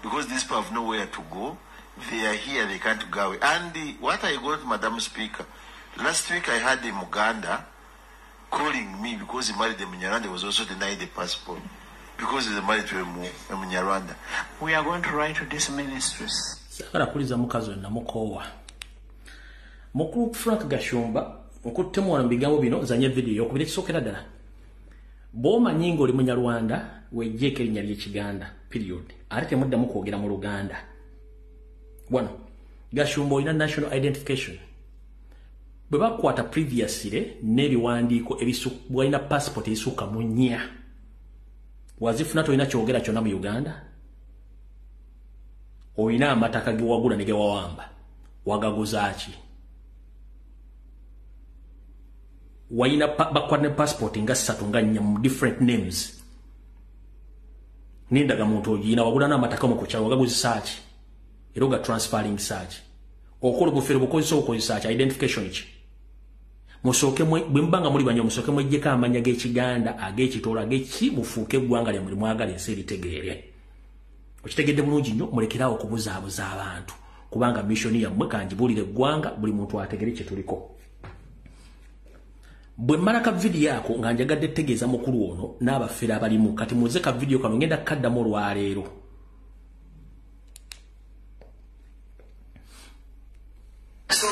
H: because these people have nowhere to go. They are here, they can't go away. And what I got, Madam Speaker, last week I had a Muganda calling me because he married a Munyarwanda, was also denied the passport because he's married to a Munyarwanda.
I: We are going to write to these ministries.
A: Sakara kuliza mukazi na Mukulu Frank Gashumba nkuttemu wano bigambo bino zanye video okubira kisookera ddala. Bw'omanyi ng'oli Munyarwanda wejjeeko erinnya ly'Ekiganda period. Ate temuddamu kwogera mu Luganda. Wano Gashumba olina national identification. Bwe bakwata previously n'ebiwandiiko bw'olina passport esukka mu 4. Wazifuna tolina kyogera kyonna mu Uganda. Olina amataka ge wagula ne ge wawamba. Wagaguza ki? Waina bakwata ne passport nga 3 nga 4 mu different names. Nindaga muntu ogiyina wagula n'amataka mu kukyalo wagaguzisa ki? Era oga transferring search. Okola obufere bukozesa obukozesa ki? Identification ki? Musooke bwe mubanga muli banyo musooke mweggyeko amannya g'Ekiganda ag'Ekitoolo ag'eki mufuuke eggwanga lyammwe mwagala ensi eritegeere. Okitegedde bulungi nnyo mulekeraawo okubuzaabuza abantu kubanga mission yammwe kangibuulire eggwanga buli muntu ategere kye tuliko. Bwe mmala ka vidiyo ako nga njagadde tegeeza mukulu ono n'abafere abalimu kati muze ka vidiyo kano ngenda kaddamu olwaleero.
B: So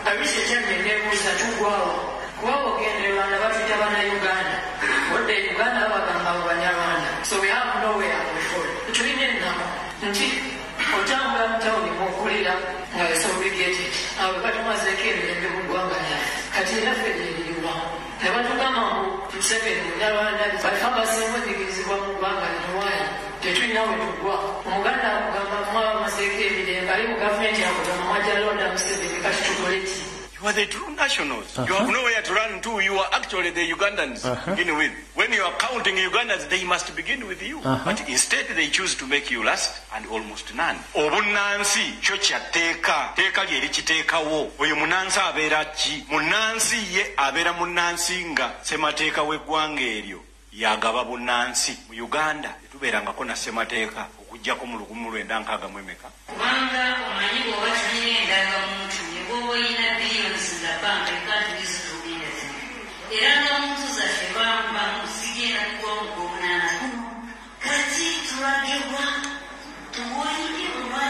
B: abisejjamye neebuuza tugwawo kuba ogenda e Rwanda batuyita Bannayuganda odda e Uganda babagamba abo Banyarwanda. So we have nowhere before. Tulina ennaku nti otambula mu tawuni mw'okulira nga you're abo batumazeeko emirembe mu ggwanga lyaffe kati era ffe lyeriwa ne batugamba ngu Museveni Munyarwanda bafe abasinga onyigirizibwa mu ggwanga lino waayi.
J: Tetulina we tugwa. Omuganda akugamba mwaba maseeko emirembe, ali mu gavumenti akugamba mwajja londa Museveni, kati tukole ki?
K: You are the true nationals. You have nowhere to run to. You are actually the Ugandans to begin with. When you are counting Ugandans, they must begin with you. But instead, they choose to make you last and almost none. Obunnansi kyo kya tteeka. Tteeka lye likiteekawo. Oyo munnansi abeera ki? Munnansi ye abeera munnansi nga ssemateeka w'eggwanga eryo yagaba bunnansi. Mu Uganda tetubeerangako na ssemateeka okuggyako mu 1960.
L: Kubanga omanyi bw'oba tulina endagamuntu ne bw'oba olina billions za banka, you can't use it to anything. Erangamuntu zaffe bamu zigenda kugwa mu gwomunaana. Kati tulagibwa tuwulire oba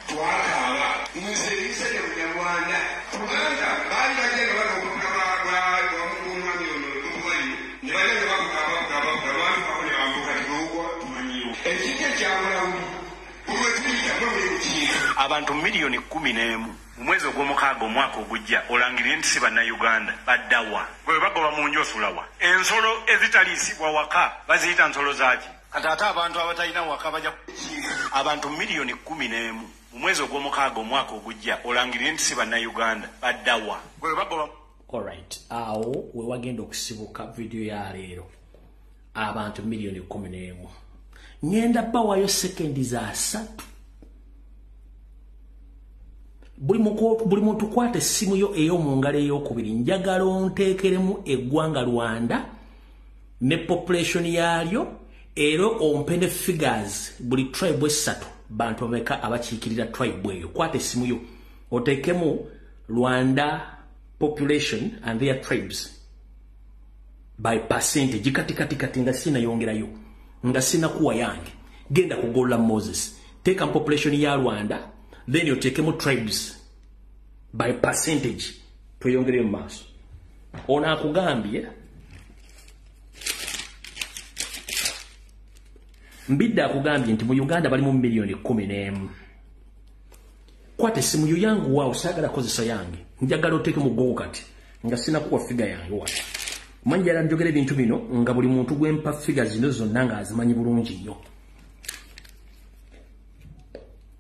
M: twakaaba nze musajja Munyarwanda kubanga baali bajja nga bano omwami ono Bobi ne bajja nga bakuga lwatuukako ne bambuka tigoogwa tumanyiwo ekintu ekyabulamu bulwetuyita mwe mukiika.
K: Abantu 11 million mu mwezi ogw'omukaaga omwaka ogujja olangirire nti si bannayuganda baddawa. Gwe bagoba mu nju osulawa. Ensolo ezitaliisibwa waka baziyita nsolo zaaki? Kati ate abantu abatalina waka bajja. Abantu 11 million mu mwezi ogw'omukaaga omwaka ogujja olangirire nti si bannayuganda baddawa. Gwe bagoba.
A: Alright, awo we wagenda okusibuka video ya leero. Abantu 11 million. Ngenda bawayo sekendi za 30. Buli muntu kwata essimu yo ey'omu ngalo ey'okubiri, njagala onteekeremu eggwanga Rwanda ne population yaalyo, era ompe ne figures buli tribe esatu bantu bameka abakiikirira tribe eyo. Kwata essimu yo oteekemu Rwanda population and their tribes by percentage kati kati kati, nga sinayongerayo, nga sinakuwa yange. Genda kugolola Moses, teeka population ya Rwanda, then oteekemu tribes by percentage, tweyongereyo mu maaso. Ono akugambye, Mbidde akugambye nti mu Uganda balimu 11 million. Kwata essimu yo yangu waawo, saagala kozesa yange, njagala oteeke mu Google kati nga sinakuwa figure yange wano. Manyi njagala njogera ebintu bino nga buli muntu gwempa figure zino zonna ng'azimanyi bulungi nnyo.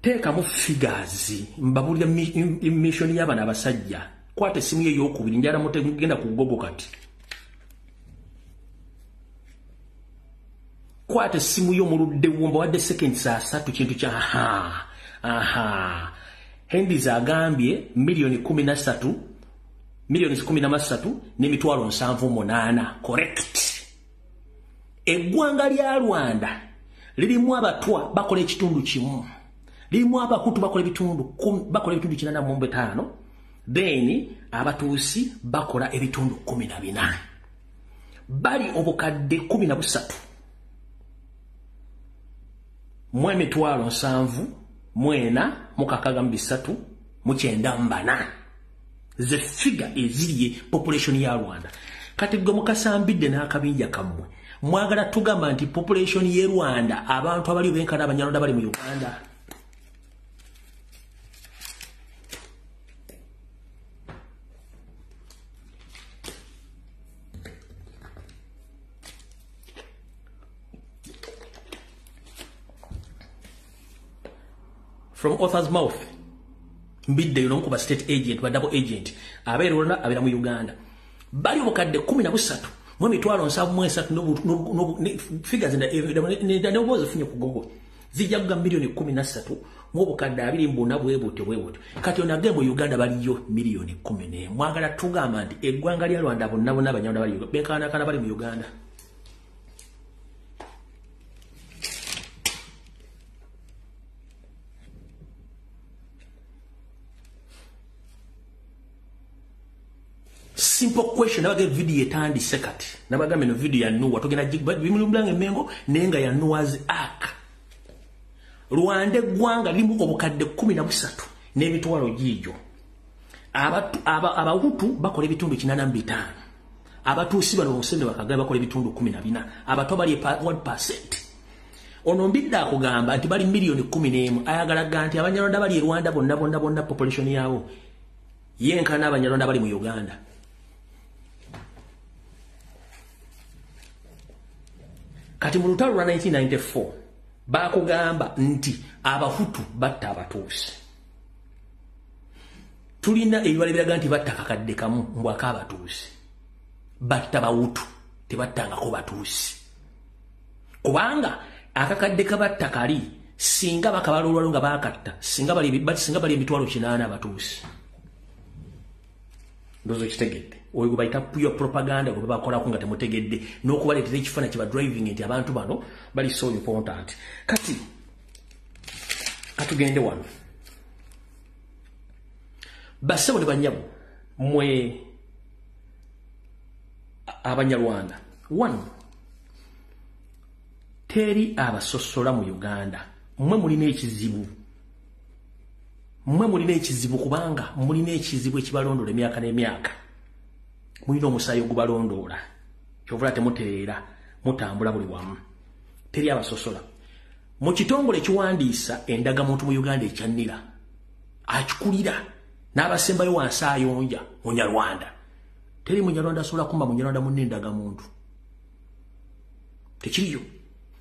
A: Teekamu figures, mbabulira mission y'abano abasajja. Kwata essimu yo ey'okubiri, njagala mugenda ku Google kati. Kwata essimu yo muluddewo, mbawadde seconds 30. Kintu kya aha aha. Hendiz agambye 13 million, 13,078,000. Correct. Eggwanga lya Rwanda lirimu abatwa bakola 1, lirimu abahutu bakola ebitundu 85, then abatuusi bakola ebitundu 14. Bali obukadde 13 mu 74,634. Ze figure eziriye population ya Rwanda. Kati gwe mukasambidde n'akabinja kammwe mwagala tugamba nti population ye Rwanda abantu abali benkana Abanyarwanda bali mu Uganda. From author's mouth, Mbidde yono nkuba state agent ba double agent abeera Rwanda, abeera mu Uganda, bali obukadde 13 mu 73,000 figures n'obuuzi funye ku Google zijja kuga 13 million mu obukadde 24 bwe butyo bwe butyo. Kati ono agembo Uganda baliyo 11 million. Mwagala tugamba nti eggwanga lya Rwanda bonna bonna Abanyarwanda bali benkanakana bali mu Uganda. Simple question. Nabage video etandise kati, nabagambe no video ya Noah tugenda bimulanga emengo nenga ya Noah's Ark. Rwanda eggwanga limu obukadde 13 n'emitwalo giijo. Abahutu bakola ebitundu 85, Abatuusi bano Museveni bakagala bakola ebitundu 14, abato bali 1%. Ono Mbidde akugamba nti bali 11 million. Ayagala ga nti Abanyarwanda bali e Rwanda bonna bonna bonna population yaabo yenkana Abanyarwanda bali mu Uganda. Kati mu lutalo lwa 1994 bakugamba nti abahutu batta abatuusi. Tulina ebibala ebiraga nti batta akakadde kamu mbwako abatuusi. Batta bawutu, tebattangako batuusi. Kubanga akakadde kabatta kali singa bakabala olwalo nga bakatta, singa bali emitwalo 8 abatuusi. Ndozo kitegedde. Oyo gwe bayita pure propaganda gwe bakolako nga temutegedde n'okubaleetera ekifaananyi kiba driving nti abantu bano bali so important. Kati katugende wano. Bassebo ne bannyabo mmwe Abanyarwanda. One, teri abasosola mu Uganda. Mmwe mulina ekizibu. Mmwe mulina ekizibu kubanga mulina ekizibu ekibalondoola emyaka n'emyaka. Mulina omusaayi ogubalondoola. Kyovula temutereera, mutambula buli wamu. Teri abasosola. Mu kitongole ekiwandiisa endagamuntu mu Uganda ekya NIRA, akikulira n'abasembayo wansi ayonja Munyarwanda. Teri Munyarwanda asobola kumba Munyarwanda munne endagamuntu. Tekiriyo.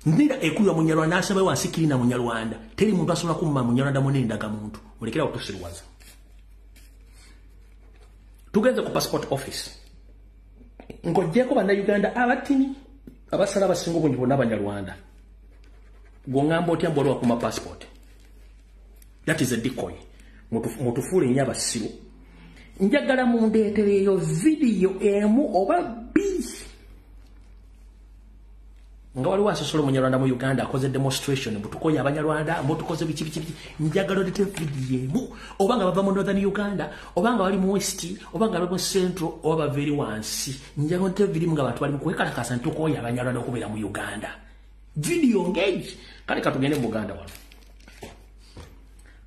A: NIRA ekulira Munyarwanda n'asembayo wansi kirina Munyarwanda. Teri muntu asobola kumba Munyarwanda munne endagamuntu. Mulekera okutusiruwaza. Tugenze ku passport office. Ng'oggyeko bannayuganda abatini abasala abasinga obungi bonna Abanyarwanda. Gw'ongamba otya mbu waliwo akuuma passport? That is a decoy. Mutufuule nnyo abasiru. Njagala mundeetereyo vidiyo emu oba bbiri nga waliwo asosola Omunyarwanda mu Uganda akoze demonstration mbutukoye Abanyarwanda mbutukoze biki biki biki. Njagala oleete vidiyo emu oba nga bava mu Northern Uganda oba nga bali mu West oba nga bali mu Central oba bava eri wansi. Njagala oleete vidiyo nga abantu bali mu kwekalakaasa nti tukoye Abanyarwanda okubeera mu Uganda. Vidiyo ng'egi. Kale katugende mu Buganda wano.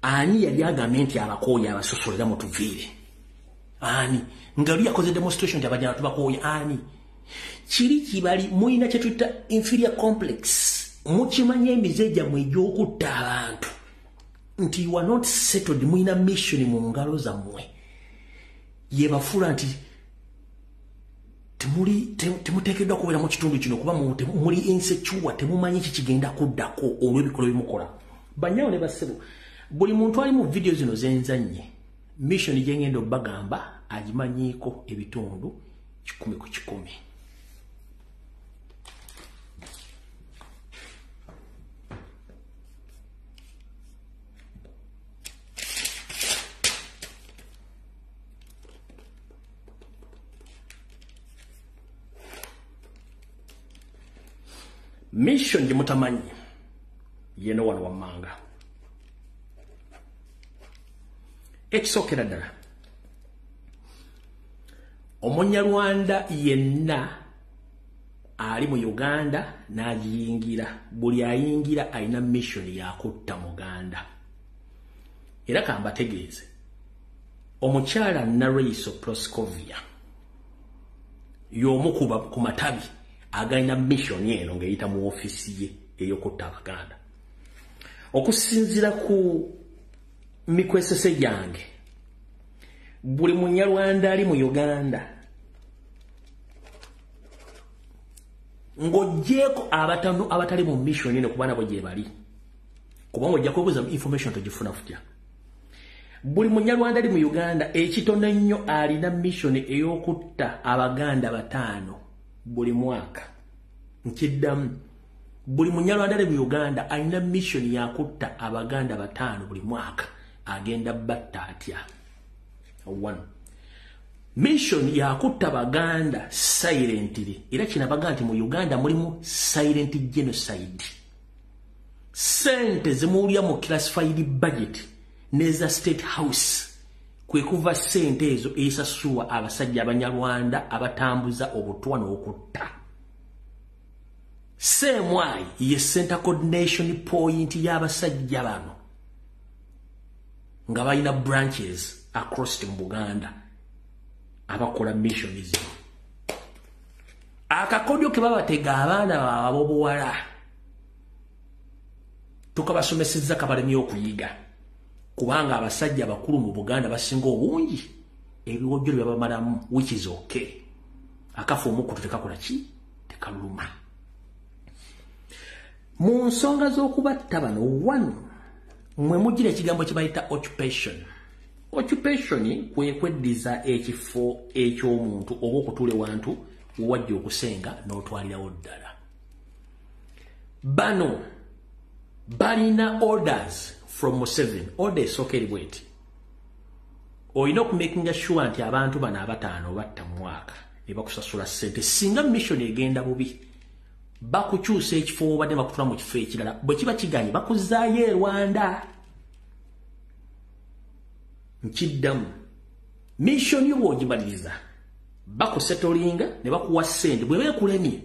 A: Ani yali agambye nti abakooye abasosolera mutuviire? Ani nga luli yakoze demonstration nti Abanyarwanda tubakooye? Ani? Kiri kibali mulina kye tuyita inferior complex. Mukimanye emize gyammwe egy'okutta abantu nti you are not settled. Mulina mission mu ngalo zammwe yebafuula nti temuteekeddwa kubeera mu kitundu kino kuba muli insecure, temumanyi ki kigenda kuddako olw'ebikolwa bimukola. Bannyawo ne bassebo, buli muntu ali mu vidiyo zino zenzannye mission gye ngenda obbagamba agimanyiiko ebitundu 100 ku 100. Mission gye mutamanyi yeno wano wammanga. Ekisookera ddala, Omunyarwanda yenna ali mu Uganda n'agiyingira, buli ayingira alina mission yakutta Muganda. Era kambategeeze, omukyala Nareiso Proscovia y'omu ku matabi agalina mission eno ng'eyita mu ofiisi ye ey'okutta Abaganda. Okusinziira ku mikwesese gyange, buli Munyarwanda ali mu Uganda ng'oggyeeko abatano abatali mu mission eno kuba nabo gye bali, kubanga ojja kwebuuza information togifuna futya. Buli Munyarwanda ali mu Uganda ekitono ennyo alina mission ey'okutta Abaganda 5 buli mwaka. Nkiddamu, buli Munyarwanda ali mu Uganda alina mission yakutta Abaganda 5 buli mwaka. Agenda batta atya? One, mission yakutta Baganda silently. Era kino Abaganda nti mu Uganda mulimu silent genocide. Sente zimuwulira mu classified budget n'eza State House kwe kuva sente ezo esasulwa abasajja Abanyarwanda abatambuza obutwa n'okutta. CMI ye center coordination point y'abasajja bano nga balina branches across mu Buganda abakola mission zino. Akakodyo ke babatega abaana baabwe ab'obuwala tukabasomesezza kabalemye okuyiga, kubanga abasajja abakulu mu Buganda basinga obungi ebiwojjolo byabamalamu, which is okay. Akafa omukutu tekakola ki? Tekaluma. Mu nsonga z'okubatta bano, one, mwe mugira ekigambo kye bayita occupation. Occupation kwe kweddiza ekifo eky'omuntu oba okutuula ewantu wajja okusenga n'otwalirawo ddala. Bano balina orders from Museveni. Order esooka eri bweti: olina okumakinga sure nti abantu bano abataano batta mu mwaka ne bakusasula ssente. Singa mission egenda bubi, bakukyusa ekifo obadde, bakutula mu kifo ekirala. Bwe kiba kiganye, bakuzaayo e Rwanda. Nkiddamu, mission yo bw'ogimaliriza, bakusetolinga ne bakuwa ssente. Bwe beekulemye,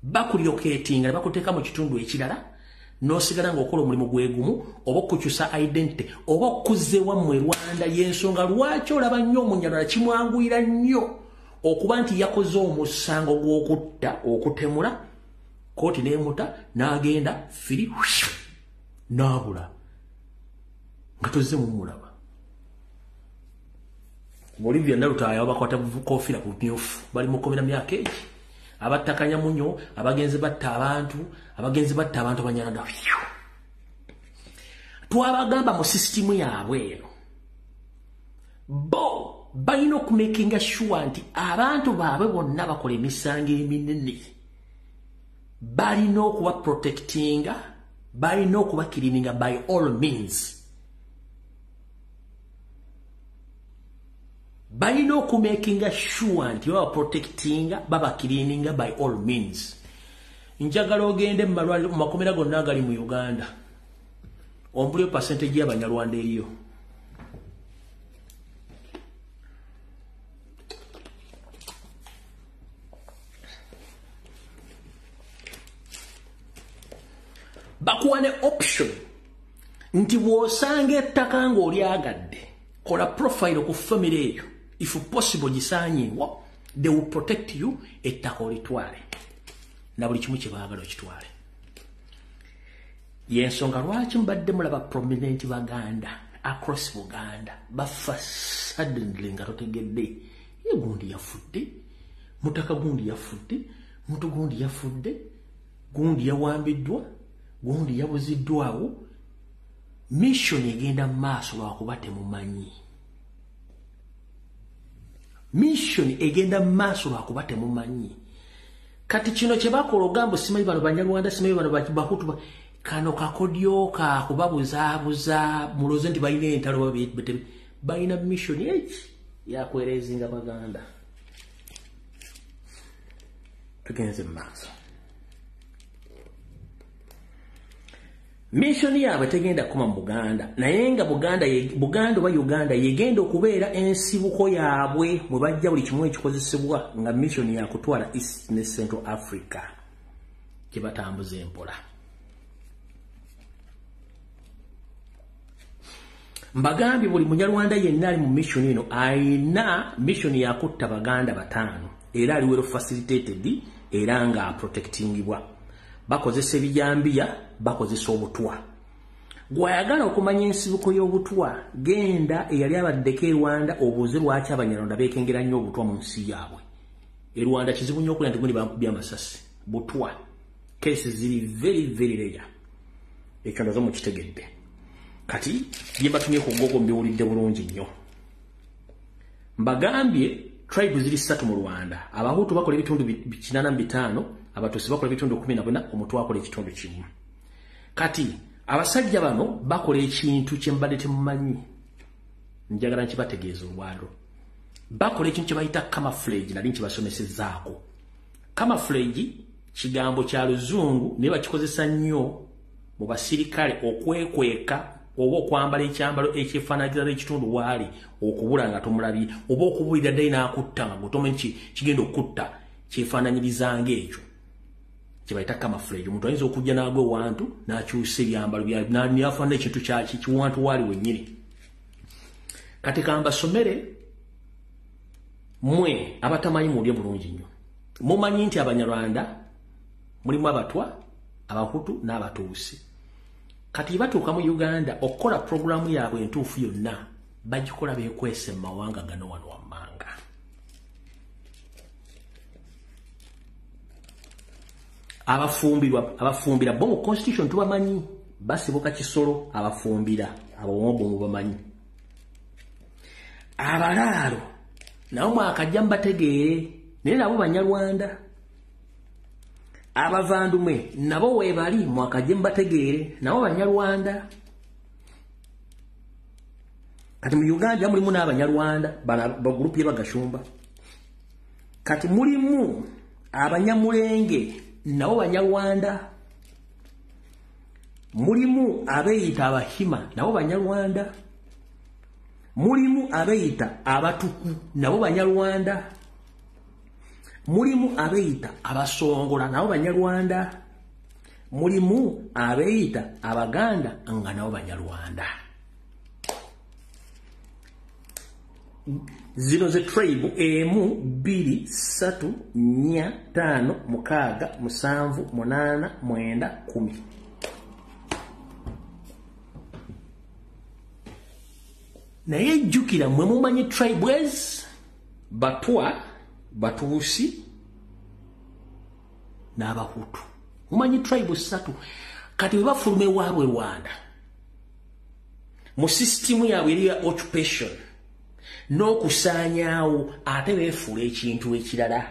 A: bakurelocatinga ne bakuteeka mu kitundu ekirala n'osigala ng'okola omulimu gwe gumu, oba okukyusa identity oba okuzza ewammwe e Rwanda. Y'ensonga lwaki olaba nnyo omunyarwanda kimwanguyira nnyo okuba nti yakoze omusango gw'okutta, okutemula, kooti n'emuta, n'agenda firi n'abula nga tozze mumulaba. Olivia Nalutaaya bakwata kofiira ku myufu, bali mukomera myaka egi. Abattakanya munyo, abagenzi batta abantu, abagenzi batta abantu abanyarwanda, twabagamba mu sisitimu yaabwe eno bo balina okumakinga sure nti abantu baabwe bonna bakola emisango eminene, balina okuba protectinga, balina okuba cleaninga by all means. Balina okumakinga sure nti baba protectinga, baba cleaninga by all means. Njagala ogende mu malwaliro, mu makomera gonna agali mu Uganda, ombuulire percentage y'abanyarwanda eriyo. Bakuwa ne option nti bw'osanga ettaka ng'olyagadde, kola profile ku family eyo, if possible gisaanyeewo, they will protect you, ettaka olitwale na buli kimu kye baagala okitwale. Yensonga lwaki mbadde mulaba prominent Baganda across Buganda bafa suddenly nga totegedde. Ye gundi yafudde, mutaka gundi yafudde, muntu gundi yafudde, gundi yawambiddwa, gundi yabuziddwawo. Mission egenda mu maaso lwakuba temumanyi. Mission egenda mu maaso lwakuba temumanyi. Kati kino kye bakola, ogamba simanyi bano Banyarwanda, simanyi bano Bahutu, kano kakodyo kakubabuzaabuza muloze nti balina entalo. Balina mission eki yakwerezinga Baganda. Tugenze mu maaso. Mission yaabwe tegenda kukoma mu Buganda, naye nga Buganda oba Uganda yegenda okubeera ensibuko yaabwe mwe bajja buli kimu ekikozesebwa, nga mission yakutwala East ne Central Africa gye batambuza empola. Mbagambye, buli munyarwanda yenna ali mu mission eno ayina mission yakutta Baganda bataano, era ali well facilitated era nga protectingibwa. Bakozesa ebijambiya, bakozesa obutwa. Gwayagala okumanya ensibuko y'obutwa, genda eyali abaddeko e Rwanda obuuze lwaki Abanyarwanda beekengera nnyo obutwa mu nsi yaabwe. E Rwanda kizibu nnyo okulya nti gundi bankubye amasasi. Butwa case ziri very very rare. Ekyo ndazo mukitegedde. Kati bye batumye ku Google mbiwulidde bulungi nnyo. Mbagambye tribe ziri ssatu mu Rwanda. Abahutu bakola ebitundu 85, Abatusi bakola ebitundu 14, Omutwa akola ekitundu kimu. Kati abasajja bano bakola ekintu kye mbadde temumanyi, njagala nkibategeeza olwaliro. Bakola ekintu kye bayita camouflage. Nali nkibasomesezzaako. Camouflage kigambo kya Luzungu, naye bakikozesa nnyo mu basirikale okwekweka oba okwambala ekyambalo ekyefaananyiriza ekitundu waali okubula nga tomulabye, oba okubulira ddala n'akutta nga gwe kigenda okutta kyefaananyiriza ng'ekyo kye bayita camouflage. Omuntu ayinza okujja n'agwa ewantu n'akyusa ebyambalo n'afaanana ekintu kyaki kiwantu waali wennyini. Kati kambasomere mmwe abatamanyi, muwulire bulungi nnyo. Mumanyi nti Abanyarwanda mulimu Abatwa, Abahutu n'Abatuusi. Kati batuuka mu Uganda okukola puroguramu yaabwe entuufu yonna, bagikola beekwese mu mawanga gano wano wammanga. Abafumbirwa, abafumbira bo mu constitution tubamanyi, basibuka Kisolo, abafumbira abo bo mubamanyi. Abalaalo nabo mwakajja mbategeere, naye nabo Banyarwanda. Abavandumwe nabo weebali mwakajja mbategeere, nabo Banyarwanda. Kati mu Uganda mulimu n'Abanyarwanda ba group y'Abagashumba. Kati mulimu Abanyamulenge nabo Banyarwanda. Mulimu abeeyita Abahima nabo Banyarwanda. Mulimu abeeyita Abatuku nabo Banyarwanda. Mulimu abeeyita Abasongola nabo Banyarwanda. Mulimu abeeyita Abaganda nga nabo Banyarwanda. Zino ze tribe 1 2 3 4 5 6 7 8 9 10. Naye jjukira mwe mumanyi tribes Batwa, Batuusi n'Abahutu. Mumanyi tribe 3. Kati bwe bafuluma ewaabwe Rwanda mu sisitimu yaabwe eri ya occupation n'okusaanyaawo, ate beefuula ekintu ekirala.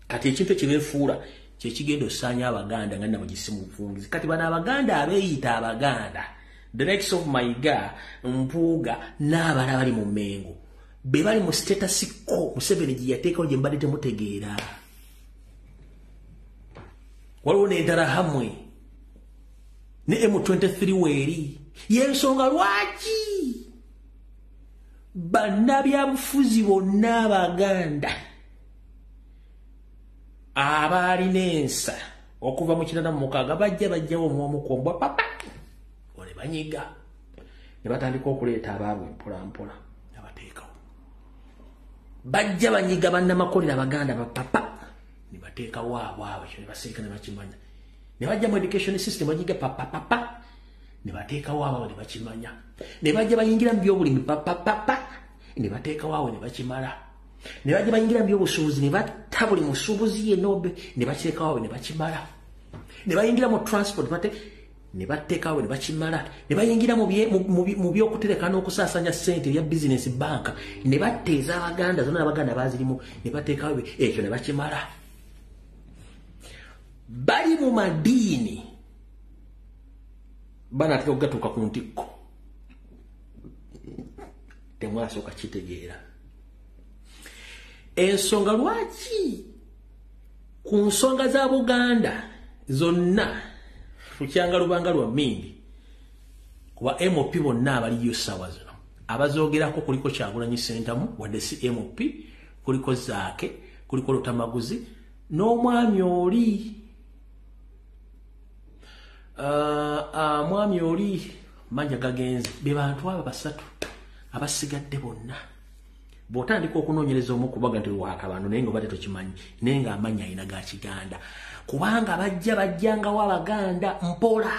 A: Kati ekintu ekyo beefuula kye kigenda okusaanya Abaganda nga nabo gisi mu bufungizi. Kati bano Abaganda abeeyita Abaganda, the likes of Mayiga, Mpuuga n'abalala bali mu Mmengo, be bali mu status quo Museveni gye yateekawo gye mbadde temutegeera. Waliwo n'Interahamwe ne M23 weeri. Y'ensonga lwaki bannabyabufuzi bonna Abaganda abaalina ensa okuva mu 1996 bajja bajjawo omwomukombwa papa ole banyiga ne batandika okuleeta abaabwe mpola mpola nabateekawo. Bajja banyiga bannamakolero Abaganda bapapa ne bateekawo abo ekyo ne basirika ne bakimanya. Ne bajja mu education system banyiga papa papa ne bateekawo abo ne bakimanya. Ne bajja bayingira mu byobulimi papa papa ne bateekawo abo ne bakimala. Ne bajja bayingira mu byobusuubuzi ne batta buli musuubuzi yenna ne bateekawo abo ne bakimala. Ne bayingira mu transport ne bateekawo ne bakimala. Ne bayingira mu byokutereka n'okusaasanya ssente ebya business bank ne bateeza Abaganda zonna Abaganda baazirimu ne bateekawo ekyo ne bakimala. Bali mu madiini banaatera okugatuuka ku ntikko, temwasooka kitegeera. Ensonga lwaki ku nsonga za Buganda zonna lukyanga lubanga lwa mmindi kuba MOP bonna abaliyo ssaawa zino abazoogerako kuliko Kyagulanyi Ssentamu wadde si MOP, kuliko Zaake, kuliko Lutamaguzi n'omwami oli mwami oli manja gagenze. Be bantu abo basatu abasigadde bonna. Bw'otandika okunoonyereza omu kubaga nti waakabano naye nga obadde tokimanyi, naye ng'amannya alina ga Kiganda, kubanga bajja bajjangawo Abaganda mpola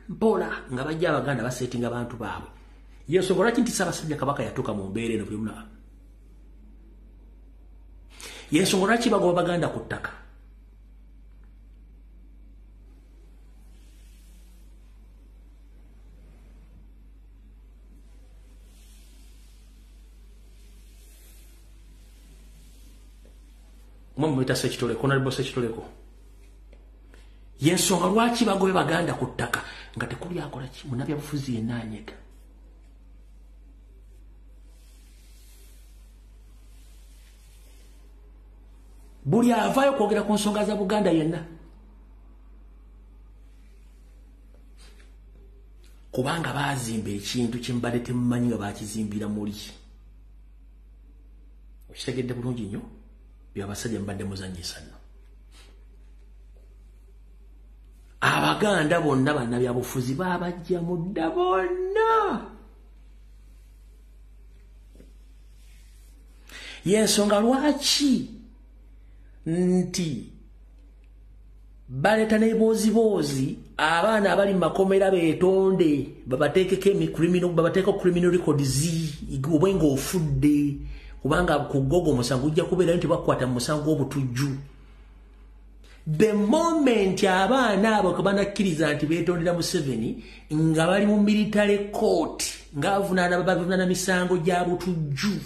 A: mpola nga bajja Abaganda baseetinga abantu baabwe. Yensonga lwaki nti Ssaabasajja Kabaka yatuuka mu mbeera eno buli muna. Yensonga lwaki bagoba Baganda ku ttaka. Mwamuyita Ssekitoleko, Honorable Ssekitoleko. Yensonga lwaki bagobe Baganda ku ttaka nga tekuli akola ki munnabyabufuzi yenna anyega. Buli avaayo kwogera ku nsonga za Buganda yenna, kubanga baazimba ekintu kye mbadde temumanyi nga baakizimbira muli. Okitegedde bulungi nnyo byabasajja mbadde muzannyisa nno. Abaganda bonna bannabyabufuzi baabajja mu dda bonna. Yensonga lwaki nti baleeta n'ebooziboozi abaana abali mu makomera beetonde babateekeko babateekeko criminal records oba ng'ofudde, kubanga ku gogo omusango ujja kubeerayo nti bakwata mu musango gw'obutujju. The moment abaana abo banakkiriza nti beetondera Museveni nga bali mu military court nga bavunaana misango gya butujju,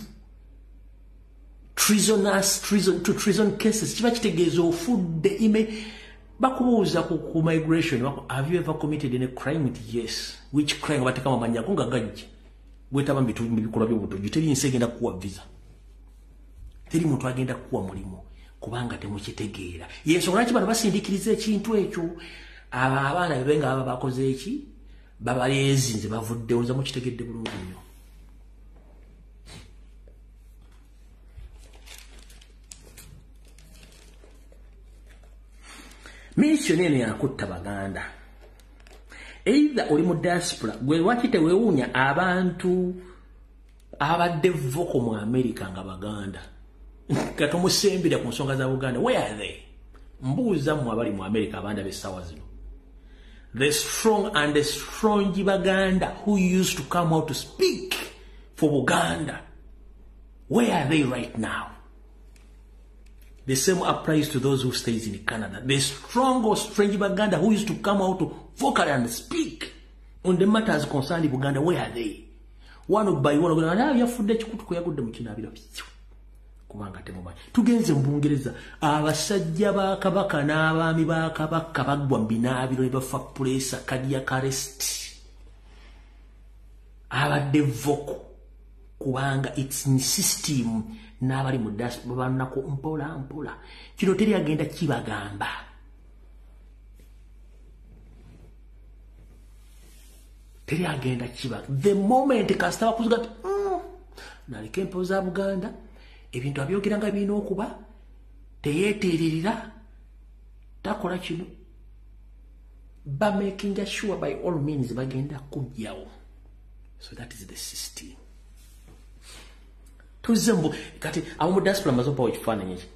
A: treason cases, kiba kitegeeza ofudde. Ime bakubuuza ku migration, have you ever committed any crime? Yes. Which crime? Bateeka amanya go nga gajja bwetaba mu bikolwa by'obutujju. Teri nsi egenda kukuwa visa, teri muntu agenda kukuwa mulimu, kubanga temukitegeera. Yensonga lwaki bano basindikiriza ekintu ekyo. Abo abaana bebe nga baba bakoze eki, babaleezinze, bavuddewo. Nze mukitegedde bulungi nnyo. Mission eno yakutta Baganda. Either oli mu diaspora, gwe lwaki teweewuunya abantu abadde vocal mu America nga Baganda nga tomusembera ku nsonga za Buganda? Where are they? Mbuuza mmwe abali mu America, abanda b'essaawa zino, the strong and the strong Baganda who used to come out to speak for Buganda, where are they right now? The same applies to those who stays in Canada. The strong or strange Baganda who used to come out to vocally and speak on the matters concerning Buganda, where are they? One by one, yafudde ekikutuko, yagudde mu kinaabiro, kubanga temumanyi. Tugenze mu Bungereza, abasajja ba Kabaka n'abaami ba Kabaka baggwa mu binaabiro ne bafa pressure, cardiac arrest. Abadde vocal, kubanga it's in system. N'abali mu diaspora banako mpola mpola. Kino teri agenda kibagamba. Teri agenda kiba. The moment kasita bakuzuga nti naliko empewo za Buganda, ebintu abyogera nga birina okuba, teyeeteererera, takola kino, bamakinga sure by all means bagenda kujjawo. So that is the system. Tuzze mbu kati abo mu diaspora maze opawo ekifaananyi eki.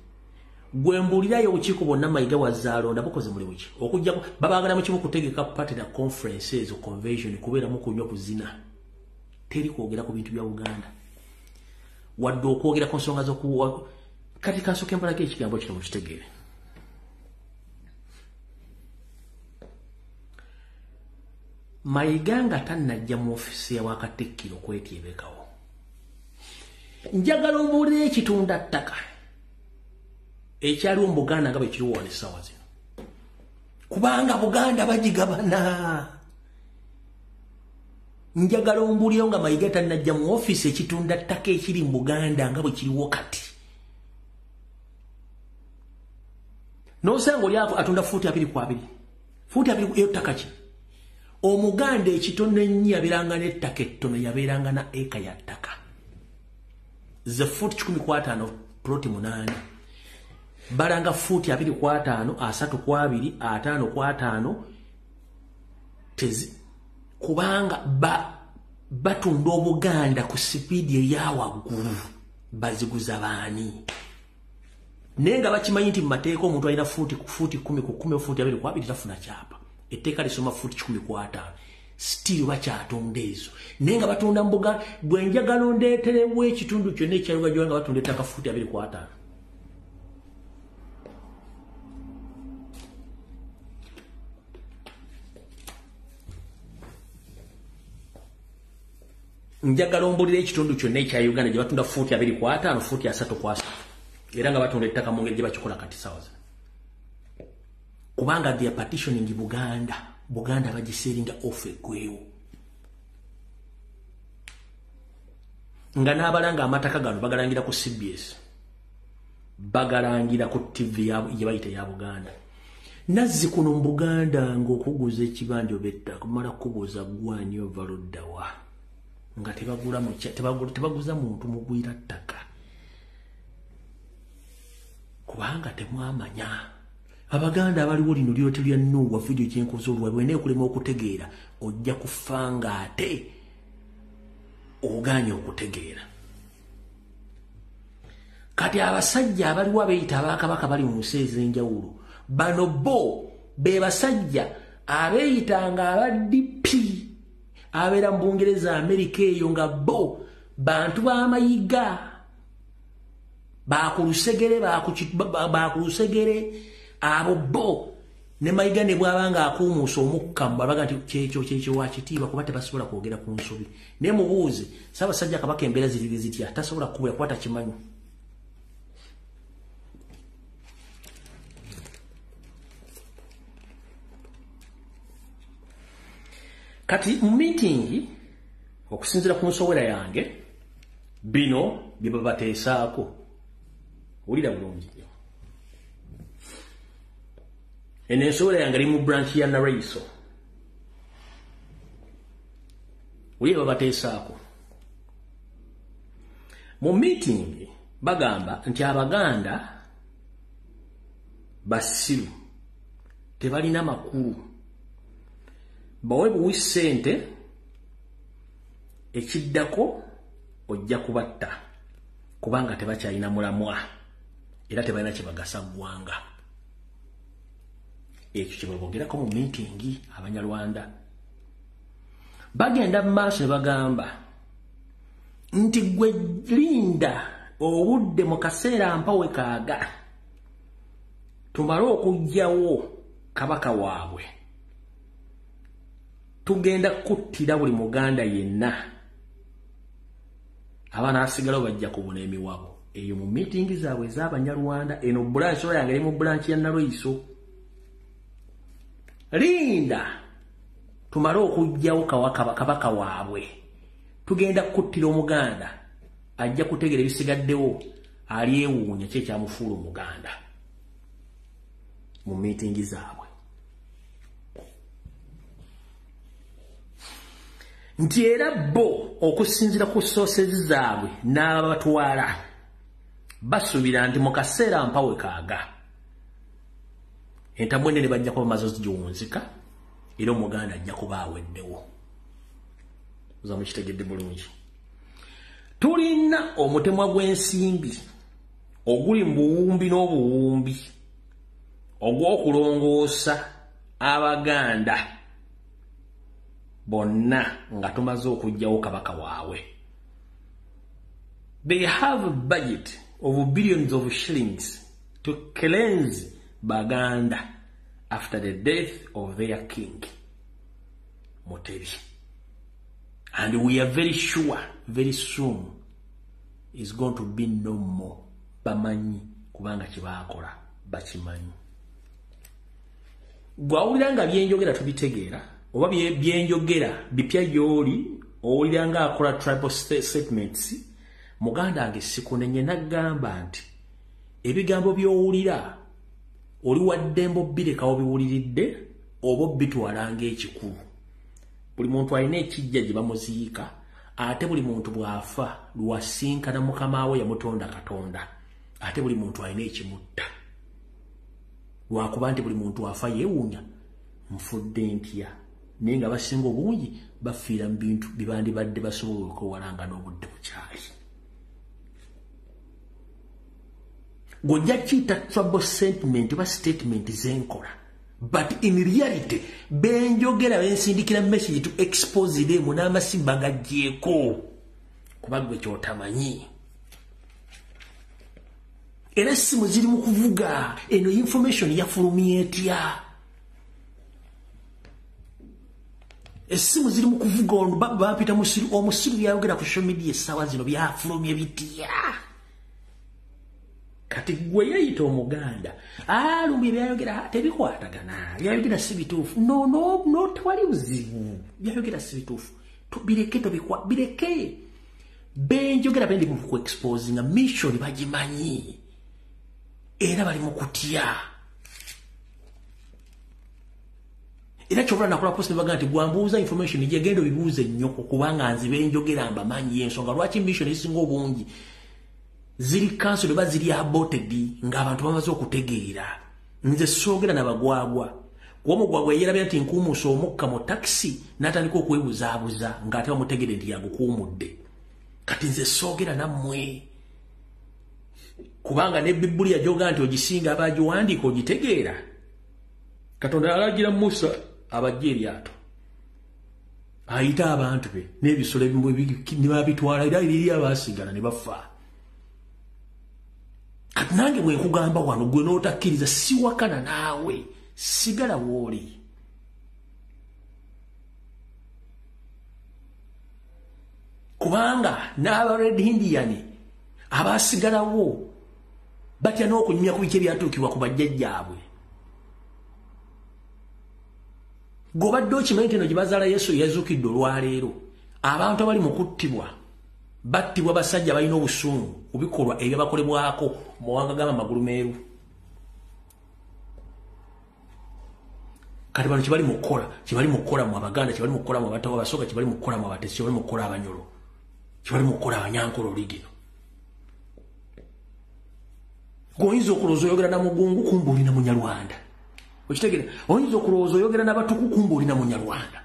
A: Gwe mbuulirayo obukiiko bwonna Mayiga wazaalonda bukoze mulimu ki? Okuggyako babaagala mu kimu kutegeka party na conference ezo, convention, kubeeramu kunywa, kuzina. Teri kwogera ku bintu bya Buganda, wadde okwogera ku nsonga z'okuwa. Kati kansooke mbalage ekigambo kino mukitegeere. Mayiga nga tannajja mu ofiisi ya Katikkiro okwetyebekawo, njagala ombuulire ekitunda ttaka ekyaliwo mu Buganda nga bwe kiriwo wano essaawa zino, kubanga Buganda bagigabana. Njagala ombuulire nga Mayiga tannajja mu ofiisi ekitunda ttaka ekiri mu Buganda nga bwe kiriwo kati. N'osanga oli atunda fuuti 2 ku 2, fuuti 2, eyo ttaka ki? Omuganda ekitono ennyo yabeeranga n'ettaka ettono, yabeeranga na eka ya ttaka ze fuuti 150, ploti 8. Balanga fuuti 2 ku 5, 30 ku 2, 50 ku 50 tezi, kubanga batunda Obuganda ku sipiidi eyawaggulu. Baziguza baani? Naye nga bakimanyi nti mu mateeka omuntu alina fuuti 10 ku 10, fuuti 2 ku 2, tafuna kyapa. Etteeka lisoma fuuti 150. Still bakyatunda ezo, naye nga batunda mbuga. Gwe njagala ondeeterewo ekitundu kyonna ekyalugajwa nga batunda ettaka fuuti 2 ku 5. Njagala ombulire ekitundu kyonna ekya Uganda gye batunda fuuti 2 ku 5, fuuti 30 ku 30, era nga batunda ettaka mu ngeri gye bakikola kati sawa zino, kubanga they are partitioning Buganda. Buganda bagisellinga off eggwewo, nga n'abalanga amataka gano bagalangira ku CBS, bagalangira ku TV gye bayita ya Buganda. Nazzi kuno mu Buganda ng'okuguza ekibanja oba ettaka kumala kubuuza gwani, ova luddawa, nga tebaguza muntu mugwira ttaka, kubanga temwamanya. Abaganda abaliwo, lino lyote lya Nuwa video gyenkoze olwa bwene okulema okutegeera, ojja kufa nga ate oganye okutegeera. Kati abasajja abaliwo abeeyita abakabaka bali mu nsi ez'enjawulo, bano bo be basajja abeeyitanga aba DP abeera mu Bungereza, Amerika eyo, nga bo bantu b'amayiga bakulusegere, bakulusegere. Abo bo ne Mayiga ne bw'abanga akuumuusa omukka babaga nti kyekyo kyekyo wa kitiibwa, kuba tebasobola kwogera ku nsobi. Naye mubuuze Ssaabasajja Kabaka embeera ziri zitya, tasobola kukubula kuba takimanyi. Kati mu meeting okusinziira ku nsowera yange bino bye babateesaako. Wulira bulungi nnyo. Eno ensowera yange eri mu branch ya Nareiso. Wulira babateesaako. Mu meeting bagamba nti Abaganda basiru, tebalina makulu, bawe buwi ssente, ekiddako ojja kubatta kubanga tebakyalina mulamwa era tebalina kye bagasa ggwanga. Ekyo kye babogerako mu meeting. Abanyarwanda bagenda mu maaso ne bagamba nti gwe linda obudde mu kaseera mpawe kaaga tumale okuggyawo kabaka waabwe, tugenda kuttira buli Muganda yenna, abanaasigalawo bajja kubuna emiwabo. Eyo mu meeting zaabwe ez'Abanyarwanda. Eno branch yange eri mu branch ya Nalweyiso. Linda tumale okuggyawo kabaka waabwe, tugenda kuttira Omuganda, ajja kutegera ebisigaddewo alyewuunya ki ekyamufuula Omuganda. Mu meeting zaabwe nti era bo okusinziira ku sources zaabwe n'ababatwala basuubira nti mu kaseera mpawe kaaga entabwe ennene bajja kuba bamaze ozigiwunzika era Omuganda ajja kuba aweddewo. Oza mukitegedde bulungi. Tulina omutemwa gw'ensimbi oguli mu buwumbi n'obuwumbi ogw'okulongoosa Abaganda bonna nga tumaze okuggyawo kabaka waabwe. They have a budget of billions of shillings to cleanse Baganda after the death of their king, Mutebi. And we are very sure, very soon, is going to be no more. Bamanyi kubanga kye baakola bakimanyi. Bw'awulira nga byenjogera tubitegeera, oba byenjogera bipya gy'oli, owulira nga akola tribal statements, muganda wange sikunenye n'agamba nti ebigambo by'owulira oli wa ddembe obbireka obiwuliridde oba obbitwala ng'ekikulu. Buli muntu alina ekijja gye bamuziika, ate buli muntu bw'afa lwasinkana mukama we yamutonda Katonda, ate buli muntu alina ekimutta. Lwakuba nti buli muntu afa yeewuunya nfudde ntya, naye nga basinga obungi bafiira mu bintu bye bandibadde basobola okwewala nga n'obudde bukyali. Gojja kiyita trouble sentiment oba statement zenkola, but in reality benjogera bensindikira message to expose them n'amasimba gaggyeko kuba gwe kyotamanyi. Era essimu ziri mu kuvuga, eno information yafulumye etya? Essimu ziri mu kuvuga, ono bampita musiru, omusiru byayogera ku social media essaawa zino byafulumye bitya? Kati gwe yeeyita Omuganda, alumbi byayogera tebikwatagana, byayogera si bituufu. No, no, no, tewali buzibu, byayogera si bituufu, bireke, tobikwa, bireke. Benjogera bendi mu ku exposinga mission bagimanyi era bali mu kutya. Era kyobula nakola post ne bagamba nti gwambuuza information gye genda obibuuze nnyoko, kubanga nze benjogera mbamanyi ensonga lwaki mission ezisinga obungi ziri cancel oba ziri aborted ng'abantu bamaze okutegeera. Nze soogera nabagwagwa, kuba omugwagwa yeerabira nti nkuumuusa omukka mu takisi n'atandika okwebuzaabuza ng'ate bamutegedde nti yagukuumudde. Kati nze soogera nammwe kubanga ne Bibuli yajoga nti ogisinga abagiwandiika ogitegeera. Katonda alagira Musa abajja eryato ayite abantu be n'ebisolo ebimu ne babitwala, era eri abaasigala ne bafa. Kati nange bwe nkugamba wano gwe n'otakkiriza siwakana naawe, sigala w'oli. Kubanga n'aba Red Indian abasigalawo batya n'okunyumya ku biki ebyatuukibwa ku bajjajjaabwe. Gobadde okimanyi nti eno gye bazaala Yesu yazuukidde olwaleero, abantu abali mu kuttibwa battibwa basajja balina obusungu ku bikolwa ebyabakolebwako mu mawanga g'amagulu meeru. Kati bano kye bali mu kukola, kye bali mu kukola mu Abaganda, kye bali mu kukola mu Abatoro, Abasoga, kye bali mu kukola mu Abatesi, kye bali mu kukola Abanyoro, kye bali mu kukola Abanyankole oligino. Oyinza okulowooza oyogera na Mugungu kumbe oli na Munyarwanda. Okitegeera? Oyinza okulowooza oyogera n'Abatuku kumbe oli na Munyarwanda.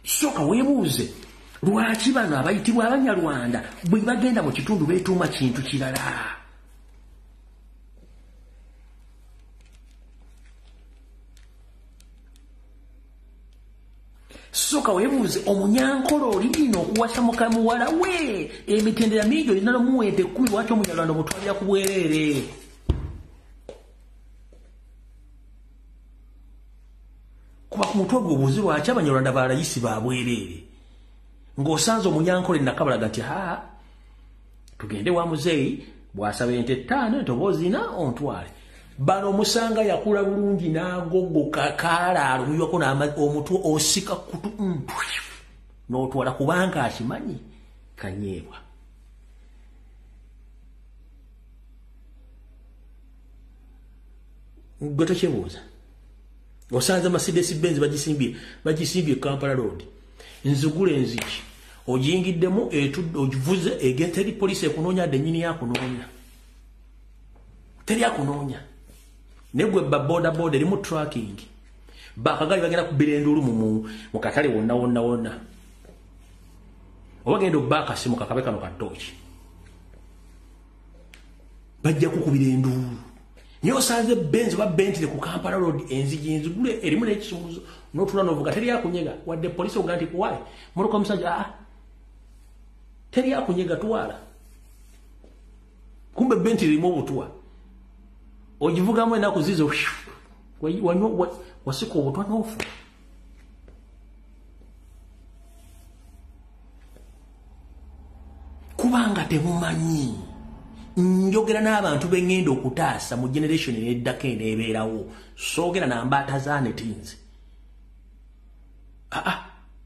A: Sooka weebuuze lwaki bano abayitibwa Abanyarwanda bwe bagenda mu kitundu beetuuma kintu kirala. Sooka weebuuze omunyankole oligino okuwasa muka muwala we emitendera mingi olina n'omuwa ente 10 lwaki Omunyarwanda omutwalira ku bwereere. Kuba ku mutwe gwe obuuze lwaki Abanyarwanda balayisi ba bwereere. Ng'osanze omunyankole nakabalaga nti ha tugende wa muzeeyi bw'asaba ente 5 ente oba ozina ontwale. Bano omusanga yakula bulungi n'agogoka kaalaalo muywako omutwe osika kutu n'otwala kubanga akimanyi kanyeebwa. Gwe tokyebuuza. Osanze Mercedes Benz bagisimbye Kampala Road. Nzigule enzigi ogiyingiddemu ogivuze egenda teri poliisi ekunoonya dde nnyini yakunoonya. Teri akunoonya. Naye gwe ba boda boda erimu tracking. Bakagali bagenda kubbira enduulu mu katale wonna wonna wonna. Oba genda obba akasimu kakabe kano ka ttooki. Bajja kukubira enduulu. Naye osanze Benz oba Bentley ku Kampala Road enzigi nzigule erimu n'ekisumuzo n'otuula n'ovuga teri akunyega wadde poliisi ogamba nti kuwaye mmotoka omusajja teri akunyega twala. Kumbe Bentley erimu obutwa. Ogivugamu ennaku zizo wasika obutwa n'ofa. Kubanga temumanyi. Njogera n'abantu b'engenda okutaasa mu generation eddako eneebeerawo. Soogera na mbaata za netinzi.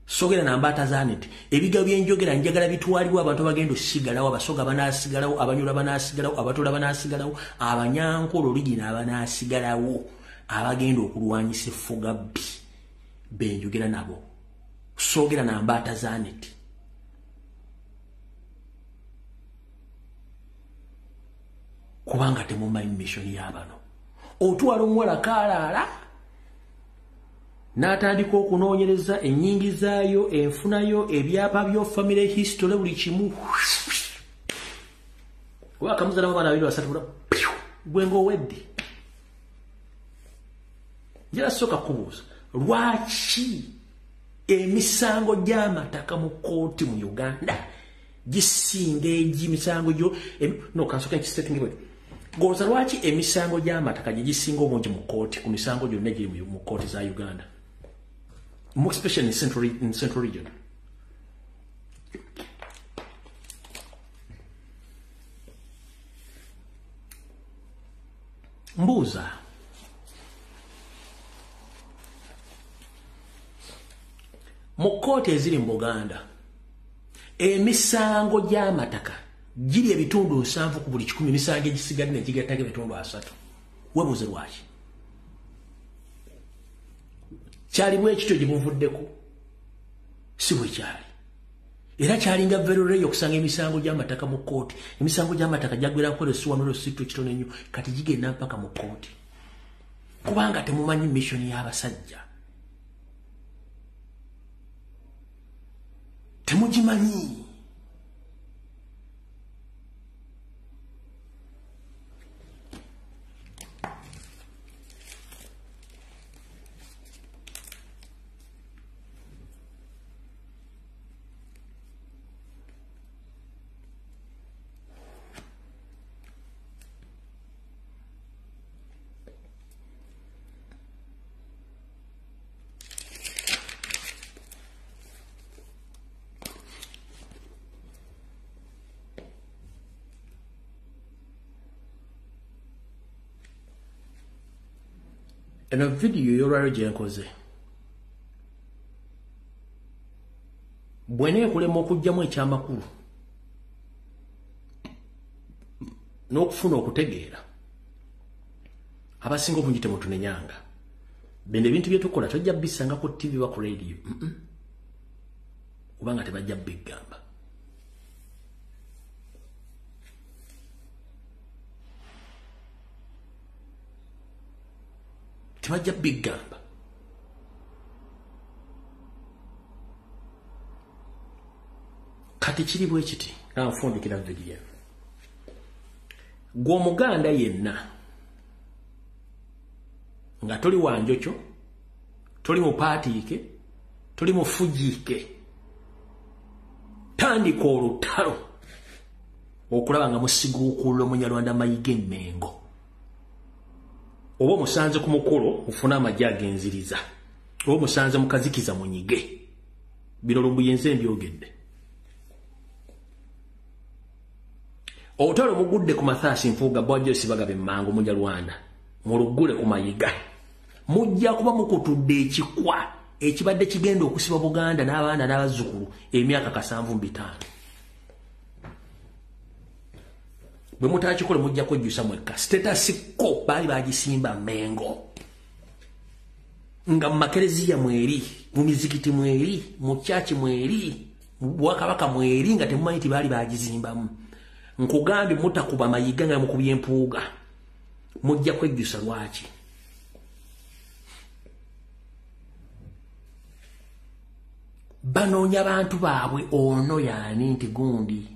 A: Soogera na mbaata za neti. Ebigambo bye njogera njagala bitwalibwa abantu abagenda osigalawo, Abasoga banaasigalawo, Abanyoro banaasigalawo, Abatooro banaasigalawo, Abanyankole oligina abanaasigalawo, abagenda okulwanyisa effuga bbi be njogera nabo. Soogera na mbaata za neti. Kubanga temumanyi mission y'abano. Otwala omuwala kaalaala n'atandika okunoonyereza ennyingizaayo, enfunayo, ebyapa byo, family history, buli kimu. Oba akamuzaalamu abaana 2 3 gwe ng'owedde. Njagala sooka kubuuza lwaki emisango gy'amataka mu kkooti mu Uganda gisinga emisango gyo no kansooke nkisitatinge bwe. Goza lwaki emisango gy'amataka gye gisinga obungi mu kkooti ku misango gyonna egiri mu kkooti za Uganda, more especially in central region. Mbuuza mu kkooti eziri mu Buganda emisango gy'amataka giri ebitundu 70 ku buli 100, emisango egisigadde ne gigattako ebitundu 30. Weebuuze lwaki? Kyali bwe kityo gye buvuddeko, si bwe kyali. Era kyalinga very rare okusanga emisango gy'amataka mu kkooti. Emisango gy'amataka gyaggwerako C1 C2 kitono ennyo, kati gigenda mpaka mu kkooti. Kubanga temumanyi mission y'abasajja. Temugimanyi. Eno vidiyo y'olwaleero gye nkoze bw'eneekulema okuggyamu ekyamakulu n'okufuna okutegeera, abasinga obungi temutunenyanga. Bino ebintu bye tukola tojja bisanga ku TV oba ku radio, kubanga tebajja bigamba. Tebajja bigamba. Kati kiri bwe kiti, nga nfundikira vidiyo. Gwe Omuganda yenna nga toli wanjokyo, toli mupaatiike, toli mufujiike, tandika olutalo okulaba nga musiguukulula Omunyarwanda Mayiga Emmengo. Oba omusanze ku mukolo ofune amagye agenziriza, oba omusanze mu kazikiza munyige. Bino Lumbuye nze mbyogedde. Olutalo mugudde ku Mathias Mpuuga, Bwajjosi Bagabe Mmango Munyarwanda, muluggule ku Mayiga. Mujja kuba mukutudde ekikwa ekibadde kigenda okusiba Buganda n'abaana n'abazzukulu emyaka 75. Bwe mutakikole mujja kwejjusa mwekka. Status quo baali bagisimba Mmengo, nga mu makereziya mweri, mu mizikiti mweri, mu kyaki mweri, mu bwakabaka mweri, nga temumanyi nti baali bagizimbamu. Nkugambye mutakuba Mayiga nga mukubye Mpuuga, mujja kwejjusa lwaki. Banoonya bantu baabwe, ono yaani nti gundi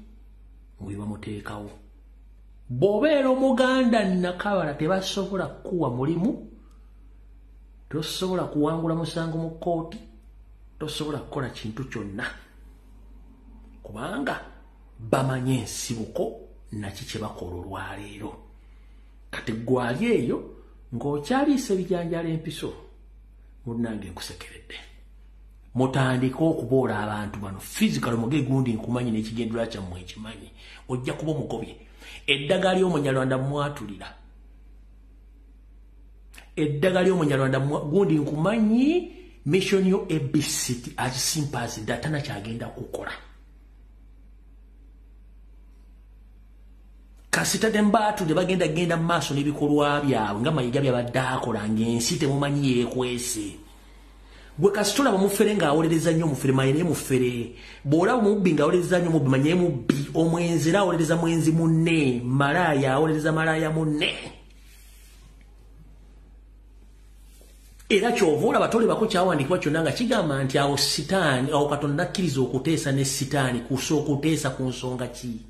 A: mwe bamuteekawo. Bw'obeera Omuganda nnakabala tebasobola kukuwa mulimu, tosobola kuwangula musango mu kkooti, tosobola kukola kintu kyonna, kubanga bamanye ensibuko naki kye bakola olwaleero. Kati gwali eyo ng'okyaliisa ebijanjaalo empiso, munnange nkusekeredde. Mutandike okuboola abantu bano physical, muge gundi nkumanyi n'ekigendera kyammwe nkimanyi, ojja kuba omugobye. Eddagala ly'Omunyarwanda mwatulira, eddagala ly'Omunyarwanda gundi nkumanyi, mission yo ABCD as simple as that, tana kyagenda kukola. Kasita tembaatu ne bagenda genda mu maaso n'ebikolwa byabwe nga Mayiga byabadde akola, ng'ensi temumanyi yeekwese. Gwe kasita olaba omufere ng'awolereza nnyo omufere, manye naye mufere. Bw'olaba omubbi ng'awolereza nnyo omubbi, manye mubbi. Omwenzi era awolereza mwenzi munne, malaaya awolereza malaaya munne. Era ky'ova olaba tolebako kyawandiikibwa kyonna nga kigamba nti awo sitaani, awo Katonda akkiriza okuteesa ne sitaani kusooka okuteesa ku nsonga ki.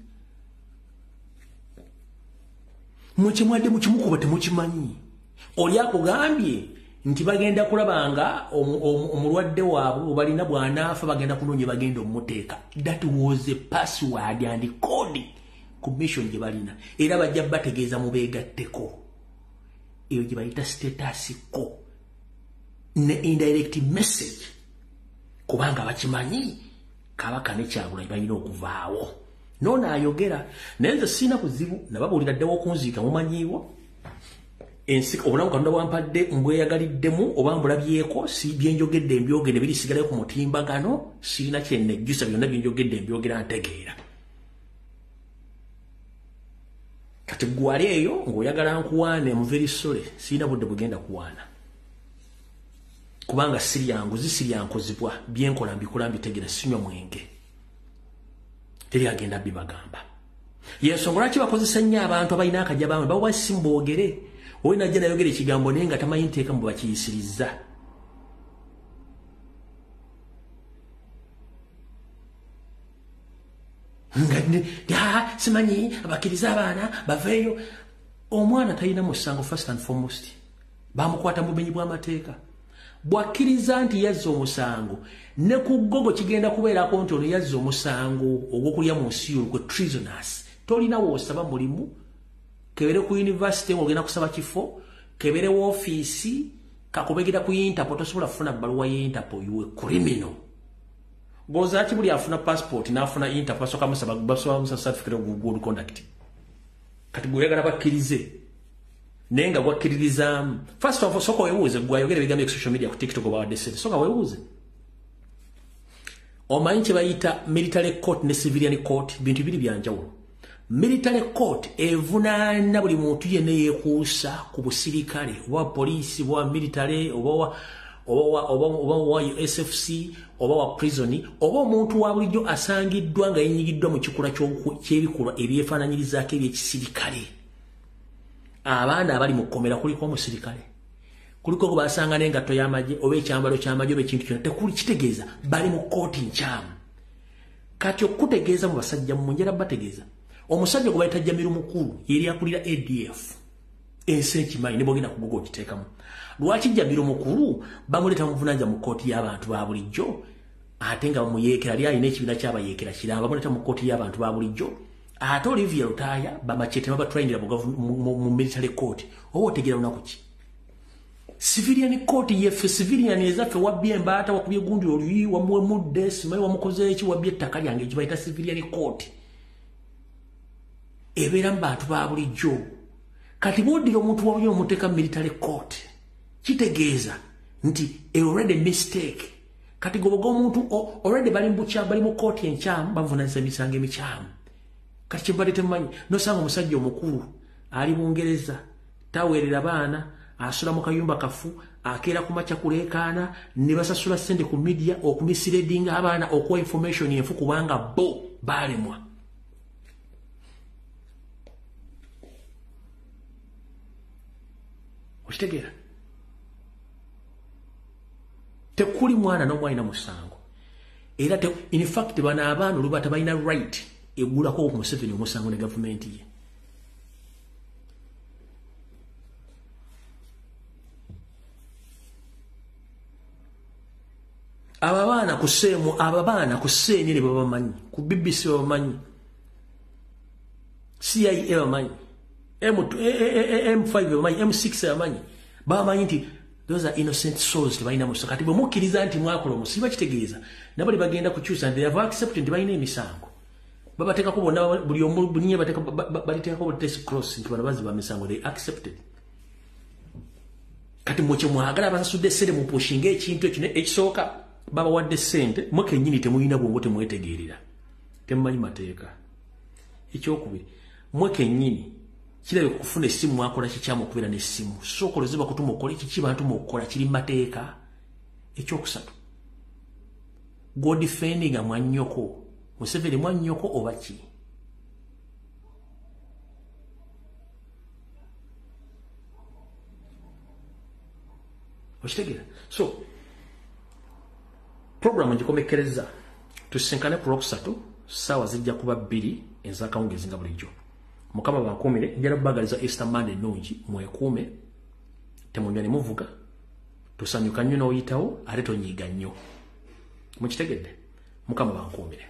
A: Mukimwadde mukimukuba temukimanyi. Oli akugambye nti bagenda kulabanga omulwadde waabwe balina bw'anaafa bagenda kunoonya bagenda omuteeka. That was a password and code ku mission gye balina, era bajja bategeeza mubeegatteko. Eyo gye bayita status quo ne indirect message, kubanga bakimanyi Kabaka ne Kyagulanyi balina okuvaawo. Noono ayogera naye nze sirina buzibu, nababuulira ddewo okunziika mumanyiiwo. Ensi obulamu Katonda bwampadde mbweyagaliddemu oba mbulabyeko, si byenjogedde mbyogedde birisigalayo ku mutimbagano, sirina kye nejjusa, byonna byenjogedde mbyogera ntegeera. Kati gwali eyo ng'oyagala nkuwaane, muveri sole, sirina budde bugenda kuwaana, kubanga sirya nguzi, sirya nkozibwa, byenkola mbikola mbitegeera, sinywa mwenge, teri agenda bibagamba. Yensonga lwaki bakozesa nnyo abantu abalina akajja baamwe, bawa essimu boogere. Oyo najja nayogera ekigambo naye nga tamanyi nteeka mbu bakiyisirizza. Nga simanyi abakkiriza abaana baveeyo. Omwana talina musango, first and foremost bamukwata mu bumenyi bw'amateeka. Bw'akkiriza nti yazza omusango, ne ku Google kigenda kubeerako nti ono yazza omusango ogw'okulya mu nsi olukwe, treasonous. Tolina w'osaba mulimu, kebere ku university ng'ogenda kusaba kifo, kebere woofiisi, kakubegera ku Interpol, tosobola kufuna bbaluwa ye Interpol, you a criminal. Goza ki buli afuna passport n'afuna Interpol basooka musaba certificate of good conduct. Kati gwe oyagala bakkirize Naye nga gwakkiririzaamu. First of all, sooka weebuuze gwe ayogera ebigambo ku social media ku TikTok obawadde ssente. Sooka weebuuze. Omanyi kye bayita military court ne civilian court, bintu bibiri bya njawulo. Military court evunaana buli muntu yenna yeekuusa ku busirikale, oba poliisi, oba military, oba wa SFC, oba wa prison, oba omuntu wa bulijjo asangiddwa nga yenyigiddwa mu kikula ky'ebikolwa ebyefaananyirizaako ebyekisirikale. Abaana abali mu kkomera kuliko omusirikale, kuliko gwe basanga n'engatto y'amagye oba ekyambalo ky'amagye oba ekintu kyonna, tekuli kitegeeza bali mu kkooti nkyamu. Kati okutegeeza mu basajja mu njera bategeeza omusajja gwe bayita Jamiru Mukulu yeri akulira ADF ensi ekimanyi ne bwogenda ku Google okiteekamu. Lwaki Jamiru Mukulu bamuleeta muvunaanya mu kkooti y'abantu ba bulijjo ate nga bamuyeekera ali alina ekibiina ky'abayeekera kiramba, bamuleeta mu kkooti y'abantu ba bulijjo ate Olivia Lutaaya bamachete babatrayinira mu military court. Oba otegeera lunaku ki? Civilian court yeffe, civilian ezaffe wabbye embaata, wakubye gundi oluyi, wamuwemudde, simanyi wamukoze eki, wabbye ettaka lyange, gye bayita civilian court. Ebeera mu bantu ba bulijjo. Kati bw'oddira omuntu wa bulijjo omuteeka mu military court, kitegeeza nti already mistake. Kati goboga omuntu already bali mu bukyamu, bali mu kooti enkyamu, bamuvunaanyisa emisango emikyamu. Kati kye mbadde temumanyi, n'osanga omusajja omukulu ali Bungereza, taweerera baana, asula mu kayumba kafu, akeera ku makya kuleekaana, ne basasula ssente ku media okumisleadinga abaana okuwa information enfu kubanga bo baalemwa. Okitegeera? Tekuli mwana n'omu alina musango. Era in fact bano abaana oluba tebalina right eggulako ku Museveni omusango ne gavumenti ye. Abo abaana ku seemu, abo abaana ku CNN babamanyi, ku BBC babamanyi, CIA babamanyi, M5 babamanyi, M6 babamanyi. Babamanyi nti those are innocent souls tebalina musango. Kati bwe mukkiriza nti mwakola omusiba kitegeeza nabo bagenda kukyusa nti they have accepted nti balina emisango. Babateekako bonna buli omu bunye baliteekako buli test cross nti bano bazzi ba misango, they accepted. Kati mwe kye mwagala basasudde ssente mupushinga ekintu ekyo ekisooka babawadde ssente, mwe kennyini temulina bwongo temwetegeerera, temumanyi mateeka. Ekyokubiri, mwe kennyini kirabika okufuna essimu mwakola kikyamu okubeera n'essimu. Sooka olowooze bakutuma okole kiki bantuma okukola kiri mu mateeka. Ekyokusatu, gw'odifendinga mwannyoko, Museveni mwannyoko oba ki? Okitegeera? So programu ngikomekkereza, tusisinkane ku Lwokusatu ssaawa zijja kuba 2 ez'akawungeezi nga bulijjo. Mukama bankuumire, njala kubagaliza Easter Monday ennungi, mwekuume, temunywa ne muvuga, tusanyuka nnyo n'oyitawo ate tonyiiga nnyo. Mukitegedde? Mukama bankuumire.